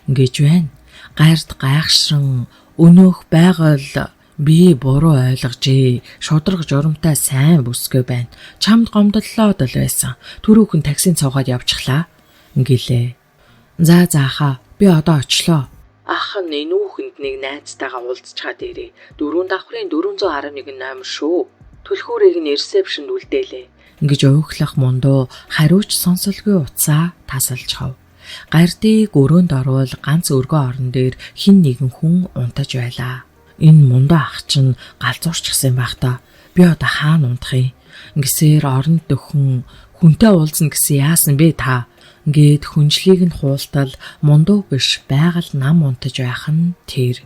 гэж байна. Гард гайхшран өнөөх байгаль би буруу ойлгожээ. Шудраг журамтай сайн бүсгүй байна. Чамд гомдлоод л байсан. Түрүүхэн таксинд суугаад явчихлаа гэлээ. За заахаа би одоо очлоо. Ах нь энүүхэнд нэг найзтайгаа уулзчаад ирээ. 4 давхрын 411 номер шүү. Түлхүүрийг нь ресепшнд үлдээлээ гэж уйхлах мундуу хариуч сонсолгүй утсаа тасалж хов. Гардыг өрөөнд орвол ганц өргөө орон дээр хин нэгэн хүн унтаж байлаа. Энэ мундаа ах чинь галзуурчихсан байх та. Би одоо хаана унтах юм? Ингэсээр оронд дөхөн хүнтэй уулзна гэсэн яасан бэ та? Ингээд хүнжлийг нь хуултал мундуу биш байгаль нам унтаж байх нь тэр.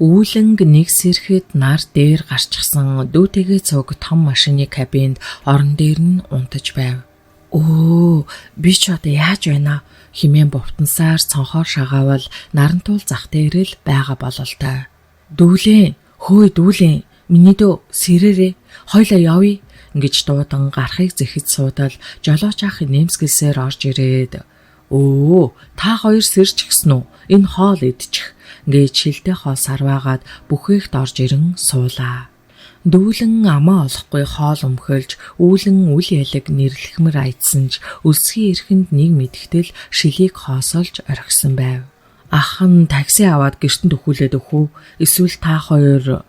Үүлэнг нэг сэрхэд нар дээр гарчихсан дүүтэйгээ цуг том машины кабинд орон дээр нь унтаж байв. Өө би ч одоо яаж байна хэмээн бовтонсаар цонхоор шагаавал нарантуул зах дээр л байгаа бололтой. Дүүлэн хөөе дүүлэн миний дөө сэрээрээ хоёлаа явъя гэж дуудан гарахыг зэхэд суудал жолооч ах нэмсгэлсээр орж ирээд өө та хоёр сэрч гисэн үү, энэ хоол идчих гэж шилдэ хоол сарваагаад бүхээхт орж ирэн суулаа. Дүүлэн амаа олохгүй хоол өмхөлж, үүлэн үл ялэг нэрлэхмэр аядсан ч өлсгийн эрхэнд нэг мэдгэтэл шилийг хоосолж орхисон байв. Ах нь такси аваад гэртэн төхүүлээд өгөх үү? Эсвэл та хоёр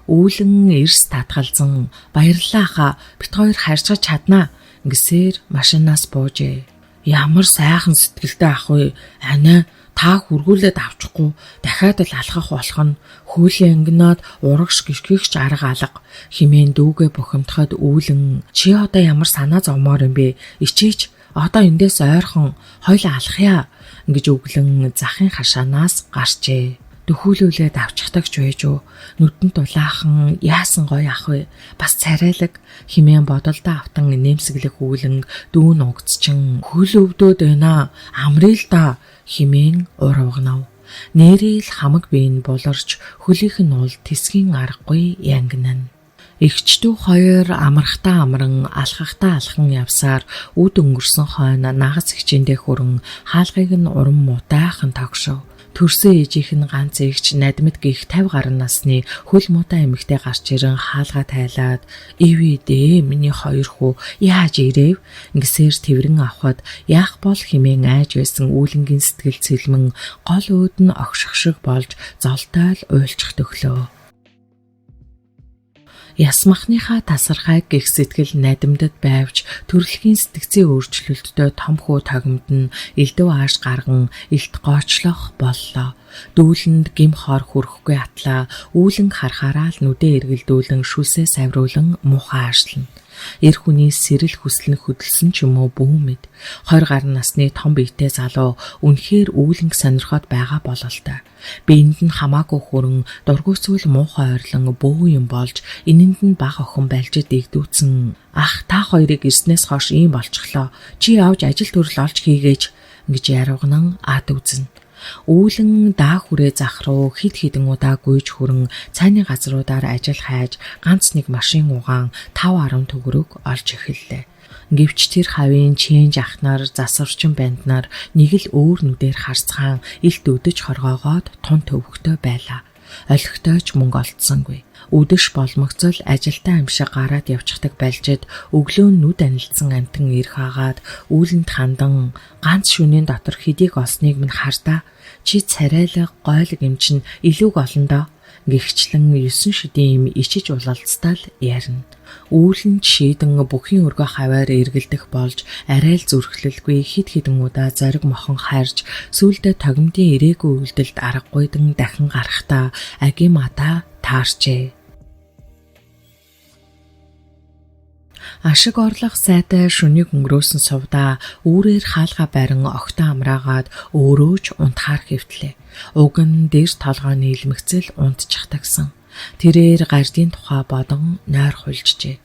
үүлэн эрс татгалзан баярлалаа хаа бит хоёр харьцаж чаднаа гэсээр машинаас буужээ. Ямар сайхан сэтгэлтэй ах вэ? Анаа та хүргүүлээд авчихгүй дахиад л алхах болох нь хөлөө ангинаад урагш гიშгэгч арга алга химэн дүүгээ бухимдахад үүлэн чи одоо ямар санаа зовмоор юм бэ? Ичээч одоо эндээс ойрхон хоёлаа алхая гэж өглөн захын хашаанаас гарчээ. Дөхүүлүүлээд авчихдаг ч байж юу. Нүдэнд дулаахан яасан гоё ах вэ? Бас царайлаг химэн бодолдоо автан нэмсэглэх үүлэн дүүн угцчин хөл өвдөөд байна. Амрыг л да химэн урвгнав. Нэрэл хамаг бие нь буларч хөлийнх нь уул тэсгийн аргагүй янгинана. Эгч дүү хоёр амрахтаа амран алхахтаа алхан явсаар үд өнгөрсөн хойно нагас хичээндээ хүрэн хаалгыг нь урам муутайхан тогшов. Төрсөн ээжийнх нь ганц эгч надмид гих 50 гаруй насны хөл муутай эмэгтэй гарч ирэн хаалгаа тайлаад "Ивэ дээ миний хоёр хүү яаж ирэв?" гэсээр тэврэн авахад яах бол химэн айж байсан үүлэнгийн сэтгэл цэлмэн гол өөд нь огших шиг болж золтой л уйлчих төглөө. Ясмахныхаа тасархай гих сэтгэл надимдад байвч төрөлхийн сэтгцийн өөрчлөлттэй том хүү тогимд нь элдв ааш гарган элт гоочлох боллоо. Дүүлэнд гим хор хүрэхгүй атлаа үүлэн харахаараа л нүдэ эргэлдүүлэн шүлсээ савруулан муухай аашлна. Эр хүний сэрэл хүсэл нь хөдөлсөн ч юм уу бүү мэд. 20 гаруй насны том биетэй залуу үнэхээр үүлэнг сонирхоод байгаа бололтой. Биеинд нь хамаагүй хүрэн дургүйцвэл муухай ойрлон бөө юм болж энэнд нь бага охин балжид дэгдүүцэн ах та хоёрыг ирснээс хойш ийм болчихлоо. Чи явж ажил төрөл олж хийгээч гэж яруугнан ад үзнэ. Үүлэн даа хүрээ зах руу хэд хэдэн удаа гүйж хүрэн цайны газруудаар ажил хайж ганц нэг машин угаан 5.10 төгрөг олж эхэллээ. Гэвч тэр хавийн чэнж ахнаар засварчин банднаар нэг л өөр нүдээр харцгаан илт өдөж хоргоогоод тун төвөгтэй байлаа. Олигтой ч мөнгө олдсонгүй. Үдэш болмогцол ажилтаа амьшиг гараад явчихдаг балжид өглөө нүд анилдсан амтан ирэх агаад үүлэнд хандан ганц шөнийн дотор хэдийг олсныг минь хардаа чи царайлаг гойлог юм чинь илүүг олондоо гихчлэн 9 шидийн юм ичиж улалцтал ярина. Үүлэн шийдэн бүхийн өргө хаваар эргэлдэх болж арай л зүрхлэлгүй хид хідэн удаа зориг мохон харж сүүлдээ тогимдын ирээгүй үйлдэлд аргагүйдэн дахин гарахдаа агимата таарчээ. Ашиг орлого сайтай шөнийг өнгөрөөсөн сувдаа үүрээр хаалга барин огтон амраагаад өөрөө ч унтахаар хэвтлээ. Уг нь дэр толгойн нийлмэгцэл унтчихтагсан. Тэрээр гардын тухай бодон нойр хулжжээ.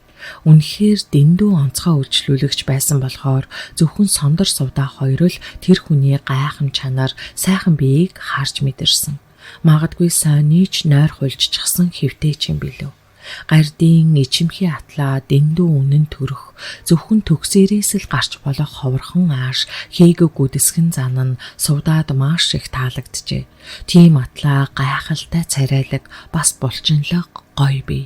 Үнэхээр дэндүү онцгой үйлчлүүлэгч байсан болохоор зөвхөн сондор сувдаа хоёр л тэр хүний гайхан чанар, сайхан биеийг харж мэдэрсэн. Магадгүй Сонич нойр хулжчихсан хэвтэй ч юм билүү. Гардын ичимхий атлаа дэндүү үнэн төрөх зөвхөн төгсөрөөс л гарч болох ховорхон ааш хийгэв гүдэсгэн зан нь сувдаад маш их таалагджээ. Тийм атлаа гайхалтай царайлаг бас булчинлаг гоё бий.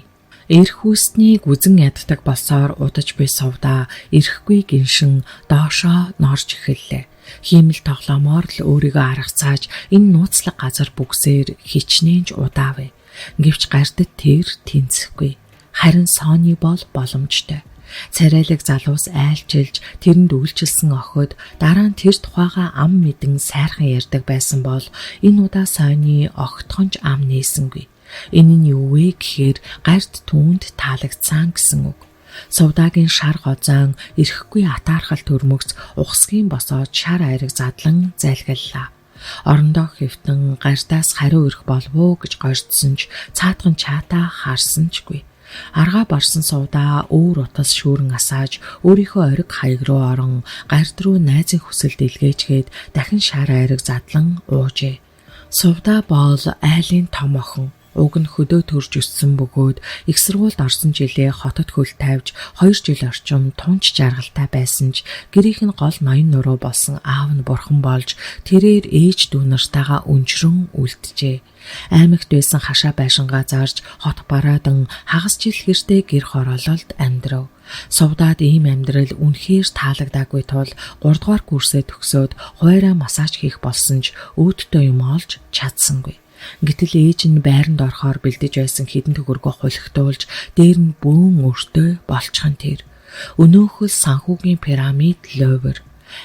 Эрх хүснийг үзен яддаг болсоор удаж би сувдаа эрэхгүй гиншин доошоо норж эхэллээ. Хиймэл тоглоомоор л өөрийгөө аргацааж энэ нууцлаг газар бүгсээр хичнээн ч удаавэ. Гэвч гардад тэр тэнцэхгүй. Харин Сони бол боломжтой. Царайлаг залуус айлчилж тэрэнд үйлчилсэн охид дараа нь тэр тухайга ам мэдэн сайрхан ярьдаг байсан бол энэ удаа Сони огтхонч ам нээсэнгүй. Энэ нь юу вэ гэхээр гарт түүнд таалагдсан гэсэн үг. Сувдагийн шар гозоон эрэхгүй атаархал төрмөгц ухсгийн босоод шар айраг задлан зайлгаллаа. Орондоо хэвтэн гардаас хариу ирэх болов уу гэж горьдсон ч цаадхан чатаа харсан чгүй. Аргаа барсан сувдаа өөр утас шүүрэн асааж өөрийнхөө ориг хаяг руу орон гард руу найзын хүсэлд илгээжгээд дахин шар айраг задлан уужээ. Сувдаа бол айлын том охин. Уг нь хөдөө төрж өссөн бөгөөд их сургуульд орсон жилээ хотод хөл тавьж 2 жил орчим тунч жаргалтай байсан ч гэрийнх нь гол ноён нуруу болсон аав нь бурхан болж тэрээр ээж дүү нартайгаа өнжрөн үлджээ. Аймагт байсан хашаа байшингаа зарж хот бараадан хагас жил хэртэй гэр хороололд амьдрав. Сувдаад ийм амьдрал үнэхээр таалагдаагүй тул 3 дугаар курсээ төгсөөд хуваараа массаж хийх болсон ч өөдтэй юм олж чадсангүй. Гэтэл ээж нь байранд орохоор бэлдэж байсан хэдэн төгрөгөө хулхтуулж дээр нь бөөн өртөө болчихсон тэр. Өнөөхөл санхүүгийн пирамид ловер.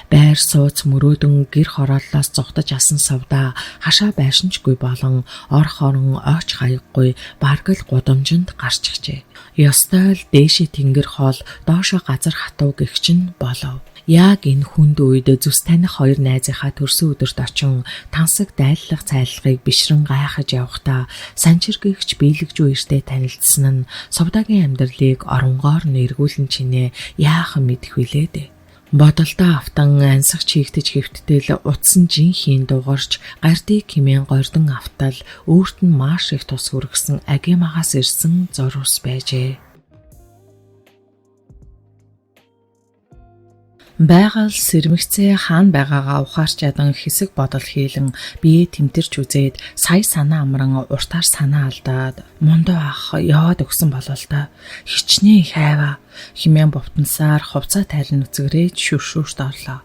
Байр сууц мөрөөдөн гэр хорооллоос зугтаж асан сувдаа хашаа байшинчгүй болон ор хорон ойч хаяггүй бараг л гудамжинд гарчихжээ. Ёстой л дээшээ тэнгэр хоол доошоо газар хатуу гэх чинь болов. Яг энэ хүнд үед зүс таних хоёр найзынхаа төрсөн өдөрт очин тансаг дайллах цайлгыг бишрэн гайхаж явхдаа санчиргэгч биелэгжүү эртээ танилцсан нь сувдагийн амьдралыг оронгоор нь эргүүлэн чинээ яахан мэдэх вүлээ дээ. Бодолдоо автан ансах чийгтэж хэвттэл утсан жинхийн дугарч гардыг хэмээн гордон автал өөрт нь маш их тус хүргэсэн агимагаас ирсэн зурус байжээ. Байгаль сэрмэгцээ хаана байгаагаа ухаарч ядан хэсэг бодол хийлэн бие тэмтэрч үзээд сая санаа амран уртаар санаа алдаад мундуу ах яваад өгсөн болол та хичнээн хайваа хэмээн бовтонсаар хувцаа тайлан нүцгэрээд шүршүүрт орлоо.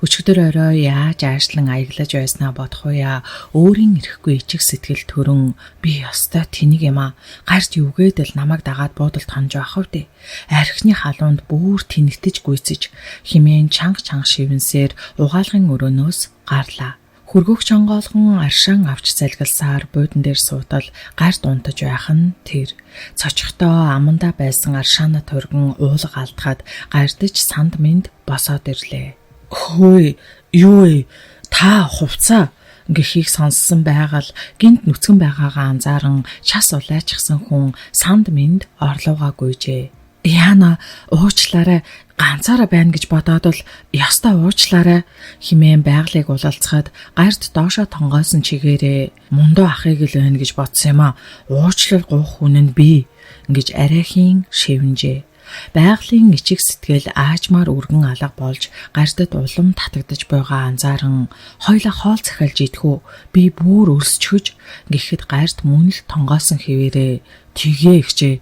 Өчигдөр орой яаж аашлан аяглаж байснаа бодох уяа өөрийн эрэхгүй ичих сэтгэл төрөн би ёстой тэнэг юм а. Гарч юугээд л намайг дагаад буудалд хонж авах вэ? Архины халуунд бүр тэнэгтэж гүйцэж химээн чанга чанга шивэнсээр угаалгын өрөөнөөс гарлаа. Хөргөгч онгоолгон аршаан авч залгилсаар буудан дээр суутал гарт унтаж байх нь тэр. Цочхдоо амандаа байсан аршаана турган уулга алдахад гардаж санд минд босоод ирлээ. Хөөе, юу вэ? Та хувцаа гэхийг сонссон байгаал гинт нүцгэн байгаагаа анзааран шас улайчихсан хүн санд минд орлуугаа гүйжээ. Яна уучлаарай, ганцаараа байна гэж бодоод л ёстой уучлаарай химээн байгалыг улалцахад гарт доошоо тонгоосон чигээрээ мундуу ахыг л байна гэж бодсон юм а. Уучлал гуйх хүн нь би ингэж арайхийн шивнжээ. Байгалийн ичиг сэтгэл аажмаар өргөн алга болж гардад улам татагдаж байгаа анзааран хоёлаа хоол захиалж идэх үү, би бүр өлсчхөж гэхэд гарт мөн л тонгоосон хэвээрээ тэгэ ихчээ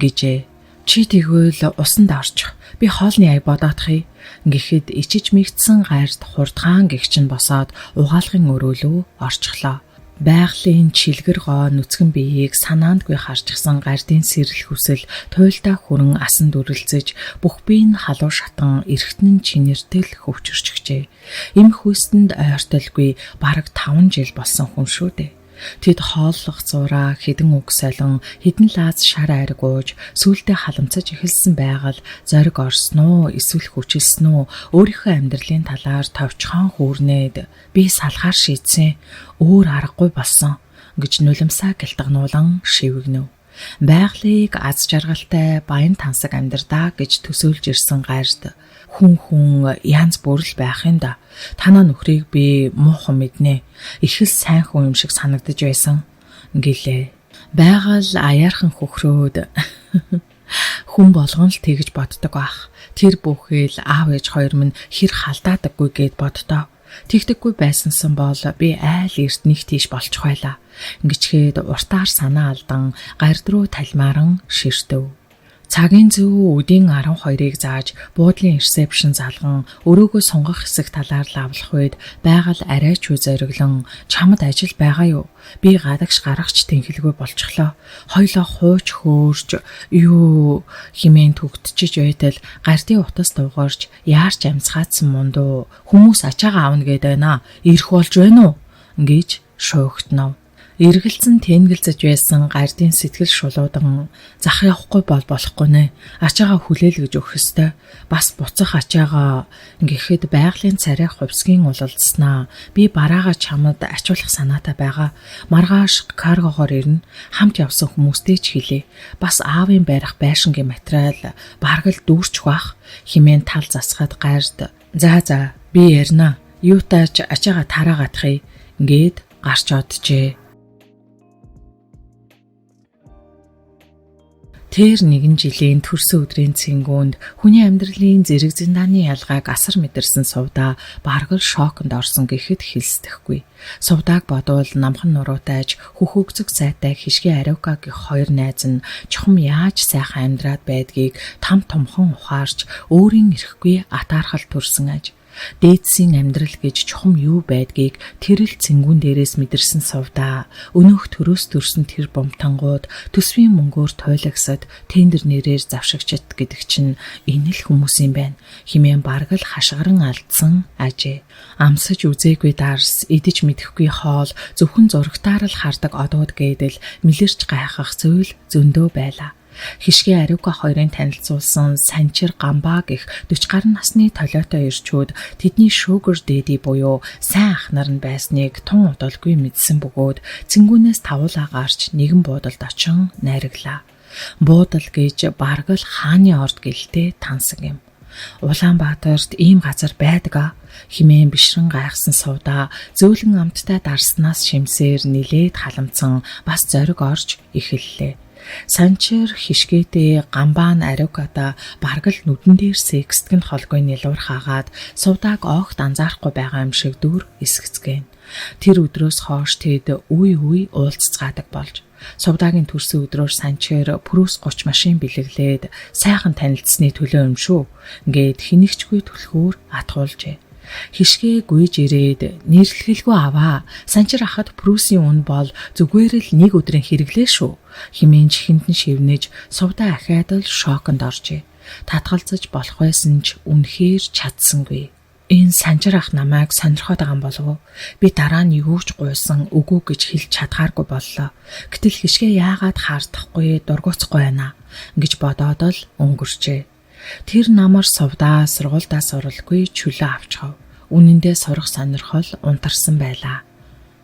гэжээ. Чи тэгвэл усанд орчих. Би хоолны ая бодоодох гэхэд ичиж мэгдсэн гарт хурдгаан гэгч нь босоод угаалгын өрөөлөө орчихлоо. Байгалийн чилгэр гоо нүцгэн биеийг санаандгүй харчихсан гардын сэрэл хүсэл туйлдаа хүрэн асан дүрэлзэж бүх бие нь халуун шатан эргэтэн нь чинэртэл хөвчөрчгчээ. Эмх хүйстэнд ойртолгүй бараг 5 жил болсон хүн шүү дээ. Тэд хооллох зураа хэдэн үг солин хэдэн лааз шар айраг ууж сүулдэ халамцаж эхэлсэн байгаль зориг орсон уу эсвэл хүчилсэн үү өөрийнхөө амьдралын талаар товчхон хүүрнээд би салахаар шийдсэн, өөр аргагүй болсон гэж нулимсаа гэлтгнуулан шивгэнэв. Байгалыг аз жаргалтай баян тансаг амьдрдаа гэж төсөөлж ирсэн гард хүн хүн янз бүр л байх юм да. Танаа нөхрийг би муухан мэднэ. Их л сайн хүн юм шиг санагдаж байсан гэлээ. Байгаль аяархан хөхрөөд хүн болгон л тэгж боддог байх. Тэр бүхэл аав ээж хоёр минь хэр халдаадаггүй гэд боддоо. Тэгдэггүй байсансан бол би айл эрт нэг тийш болчих байлаа. Ингэчгээд уртаар санаа алдан гард руу талмааран ширтэв. Цагийн зөв өдийн 12-ыг зааж буудлын ресепшн залган өрөөгөө сунгах хэсэг талаар лавлах үед байгаль арай ч үе зориглон чамд ажил байгаа юу? Би гадагш гарахч тэнхэлгүй болчихлоо. Хоёлоо хууч хөөрч юу химээн түгтчиж байтал гардын утас дуугарч яарч амсгаадсан мундуу хүмүүс ачаагаа авна гээд байна. Ирэх болж байна уу? Гэж шуугтнав. Эргэлзэн тэнгэлзэж байсан гардын сэтгэл шулуудан зах явахгүй бол болохгүй нэ. Ачаагаа хүлээл гэж өгөх ёстой. Бас буцах ачаагаа гэхэд байгалийн царай хувьсгийн улалдснаа. Би бараага чамд ачуулах санаатай байгаа. Маргааш каргогоор ирнэ. Хамт явсан хүмүүстэй ч хэлээ. Бас аавын барих байшингийн материал бараг л дүүрчих бах химээн тал засахад гард за за би ярина. Юутаач ачаагаа тараагаадахъя ингээд гарч оджээ. Тэр нэгэн жилийн төрсөн өдрийн цэнгүүнд хүний амьдралын зэрэг зиндааны ялгааг асар мэдэрсэн Сувда бараг л шоконд орсон гэхэд хэлсдэхгүй. Сувдааг бодвол намхан нуруутай хөхөгзөг сайтай хишгийн Ариука гэх хоёр найз нь чухам яаж сайхан амьдраад байдгийг там томхон ухаарч өөрийн эрэхгүй атаархал төрсөн аж. Дээдсийн амьдрал гэж чухам юу байдгийг тэр л цэнгүүн дээрээс мэдэрсэн Сувда өнөөх төрөөс төрсөн тэр бумтангууд төсвийн мөнгөөр туйлагсад тендер нэрээр завшигчд гэдэг чинь энэ л хүмүүс юм байна хэмээн бараг л хашгиран алдсан ажээ. Амсаж үзээгүй дарс, идэж мэдэхгүй хоол, зөвхөн зурагтаар л хардаг одууд гэдэл мэлэрч гайхах зүйл зөндөө байлаа. Хишгийн Ариука хоёрын танилцуулсан Санчир Гамба гэх 40 гаруй насны толиотой эрчүүд тэдний sugar daddy буюу сайн ах нар нь байсныг тун удалгүй мэдсэн бөгөөд цэнгүүнээс тавуулаа гарч нэгэн буудалд очин найраглаа. Буудал гэж бараг л хааны орд гэлтэй тансаг юм. Улаанбаатарт ийм газар байдаг аа хэмээн бишрэн гайхсан Сувда зөөлөн амттай дарснаас шимсээр нилээд халамцсан бас зориг орж эхэллээ. Санчир хишгээдээ Гамбаан Ариукада бараг л нүдэн дээр сексдэг нь холгүй нялуур хаагаад Сувдааг огт анзаарахгүй байгаа юм шиг дүр эсгэцгэн. Тэр өдрөөс хойш тэд үе үе уулзцгаадаг болж Сувдагийн төрсөн өдрөөр Санчир Прүс 30 машин бэлэглээд сайхан танилцсны төлөө юм шүү ингээд хинэгчгүй түлхүүр атгуулжээ. Хишгээ гүйж ирээд нэрлэхэлгүй аваа. Санчир ахад Прүсийн үн бол зүгээр л нэг өдрийн хэрэглээ шүү хэмээн чихэнд нь шивнэж Сувда ахиад л шоконд оржээ. Татгалзаж болох байсан ч үнэхээр чадсангүй. Энэ Санчир ах намайг сонирхоод байгаа юм болов уу? Би дараа нь юу ч гуйсан үгүй гэж хэлж чадхааргүй боллоо. Гэтэл хишгээ яагаад хаардахгүй дургуутсахгүй байна гэж бодоод л өнгөрчээ. Тэр намар Сувда сургуульдаа суралгүй чөлөө авчхав. Үнэндээ сурах сонирхол унтарсан байлаа.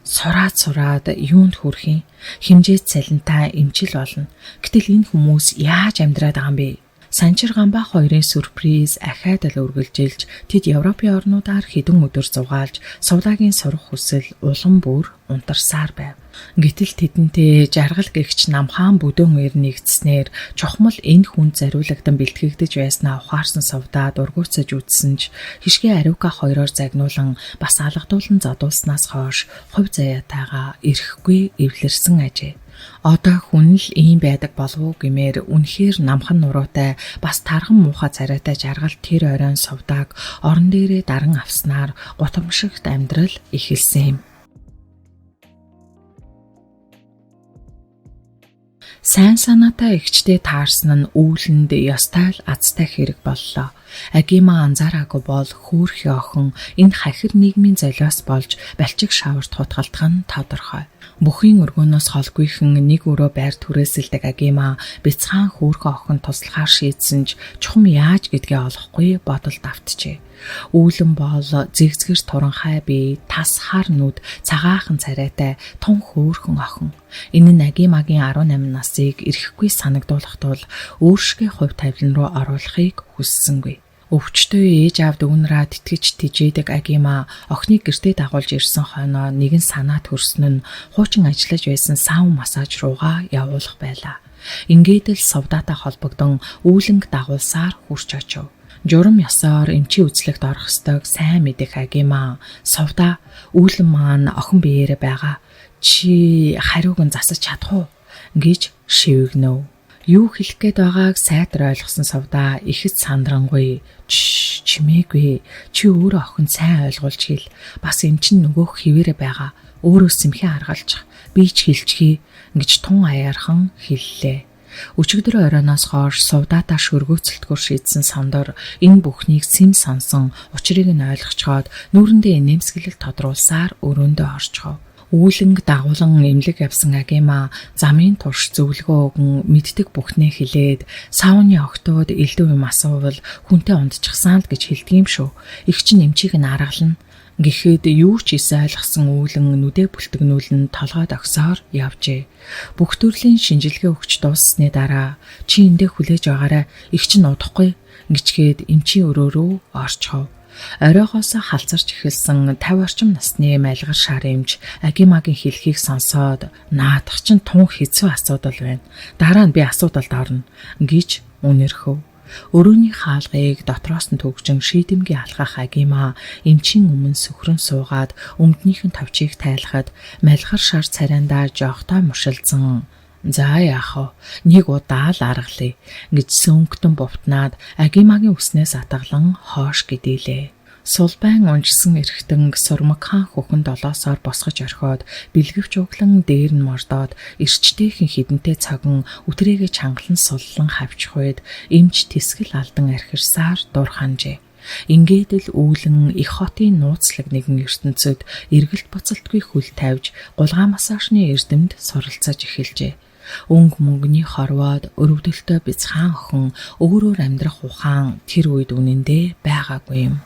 Сураад сураад юунд хүрэх юм? Хэмжээд цалинтай эмчил болно. Гэтэл энэ хүмүүс яаж амьдраад байгаа юм бэ? Санчир Гамба хоёрын сюрприз ахиад л үргэлжилж тэд Европын орнуудаар хэдэн өдөр зугаалж Сувдагийн сурах хүсэл улам бүр унтарсаар байв. Гэтэл тэдэнтэй жаргал гэгч намхаан бүдүүн эр нэгдснээр чухмал энэ хүнд зориулагдан бэлтгэгдэж байснаа ухаарсан Сувда дургуутсаж үзсэн ч хишгээ Ариука хоёроор загнуулан бас алгадуулан зодуулснаас хойш хувь заяатайгаа эрэхгүй эвлэрсэн ажээ. Одоо хүн л ийм байдаг болов уу гэмээр үнэхээр намхан нуруутай бас тарган муухай царайтай жаргал тэр оройн Сувдааг орон дээрээ даран авснаар гутамшигт амьдрал эхэлсэн юм. Сайн санаатай эгчтэй таарсан нь үүлэнд ёстой л азтай хэрэг боллоо. Агима анзаараагүй бол хөөрхий охин энэ хахир нийгмийн золиос болж балчиг шаварт хутгалдах нь тодорхой. Бүхийн өргөөнөөс холгүйхэн нэг өрөө байр түрээсэлдэг Агима бяцхан хөөрхөн охин туслахаар шийдсэн ч чухам яаж гэдгээ олохгүй бодолд автжээ. Үүлэн бол зэгзгэр туранхай бие, тас хар нүд, цагаахан царайтай тун хөөрхөн охин. Энэ нь Агимагийн 18 насыг эрэхгүй санагдуулах тул өөршгөө хувь тавилан руу оруулахыг хүссэнгүй. Өвчтөй ээж аав дүүнраа тэтгэж тижээдэг Агима охиныг гэртээ дагуулж ирсэн хойноо нэгэн санаа төрсөн нь хуучин ажиллаж байсан саун массаж руугаа явуулах байлаа. Ингээд л Сувдаатай холбогдон үүлэнг дагуулсаар хүрч очив. Журам ёсоор эмчийн үзлэгт орох ёстойг сайн мэдэх Агима Сувда үүлэн маань охин биеэрээ байгаа. Чи хариуг нь засаж чадах уу гэж шивгэнэв. Юу хэлэх гээд байгааг сайтар ойлгосон Сувда ихэд сандрангүй чимээгүй чи өөрөө охин сайн ойлгуулж хэл. Бас эмч нь нөгөөх хിവэрэ байгаа. Өөрөө сэмхэн аргалчих. Би ч хэлчихье гэж тун аяархан хэллээ. Өчигдөр оройноос хойш Сувдаатаа шөргөөцөлтгөр шийдсэн Сондор энэ бүхнийг сэм сонсон учрыг нь ойлгочхоод нүүрэндээ нэмсгэлэл тодруулсаар өрөөндөө орчихов. Үүлэнг дагуулan эмнэлэг явсан Агима замын турш зөвлөгөө өгөн мэддэг бүхнээ хэлээд сауны октод элдв юм асуувал хүнтэй унтчихсан л гэж хэлдэг юм шүү. Их чинь эмчийг нь аргална гэхэд юу ч исэн ойлгосон үүлэн нүдэ бүлтгнүүлэн толгойд огсоор явжээ. Бүх төрлийн шинжилгээ өгч дууссаны дараа чи эндээ хүлээж байгаарай их чинь удахгүй гэчгээд эмчийн өрөө рүү орчихов. Оройгоос халзарч эхэлсэн 50 орчим насны малгар шар эмч Агимагийн хэлхийг сонсоод наадах чинь тун хэцүү асуудал байна. Дараа нь би асуудалд орно гэж үнэрхэв. Өрөөний хаалгыг дотроос нь төгжин шийдэмгий алхах Агима эмчийн өмнө сөхрөн суугаад өмднийх нь товчийг тайлахад малгар шар царайндаа жоохтой мушилзан "За яах вэ? Нэг удаа л аргалъя" гэж сөнгөтөн бувтнаад Агимагийн үснээс атгалан хоош гэдээлээ. Сулбайн унжсан эрхтэн сурмаг хаан хөхөн долоосоор босгож орхиод бэлгэвч углан дээр нь мордоод эрчтэйхэн хідэнтэй цогон үтрээгээ чангалан суллан хавчих үед эмч тэсгэл алдан архирсаар дур ханжээ. Ингээд л үүлэн их хотын нууцлаг нэгэн ертөнцид эргэлт буцалтгүй хөл тавьж гулгай массажны эрдэмд суралцаж эхэлжээ. Өнг мөнгөний хорвоод өрөвдөлтөй бяцхан охин өөрөөр амьдрах ухаан тэр үед үнэндээ байгаагүй юм.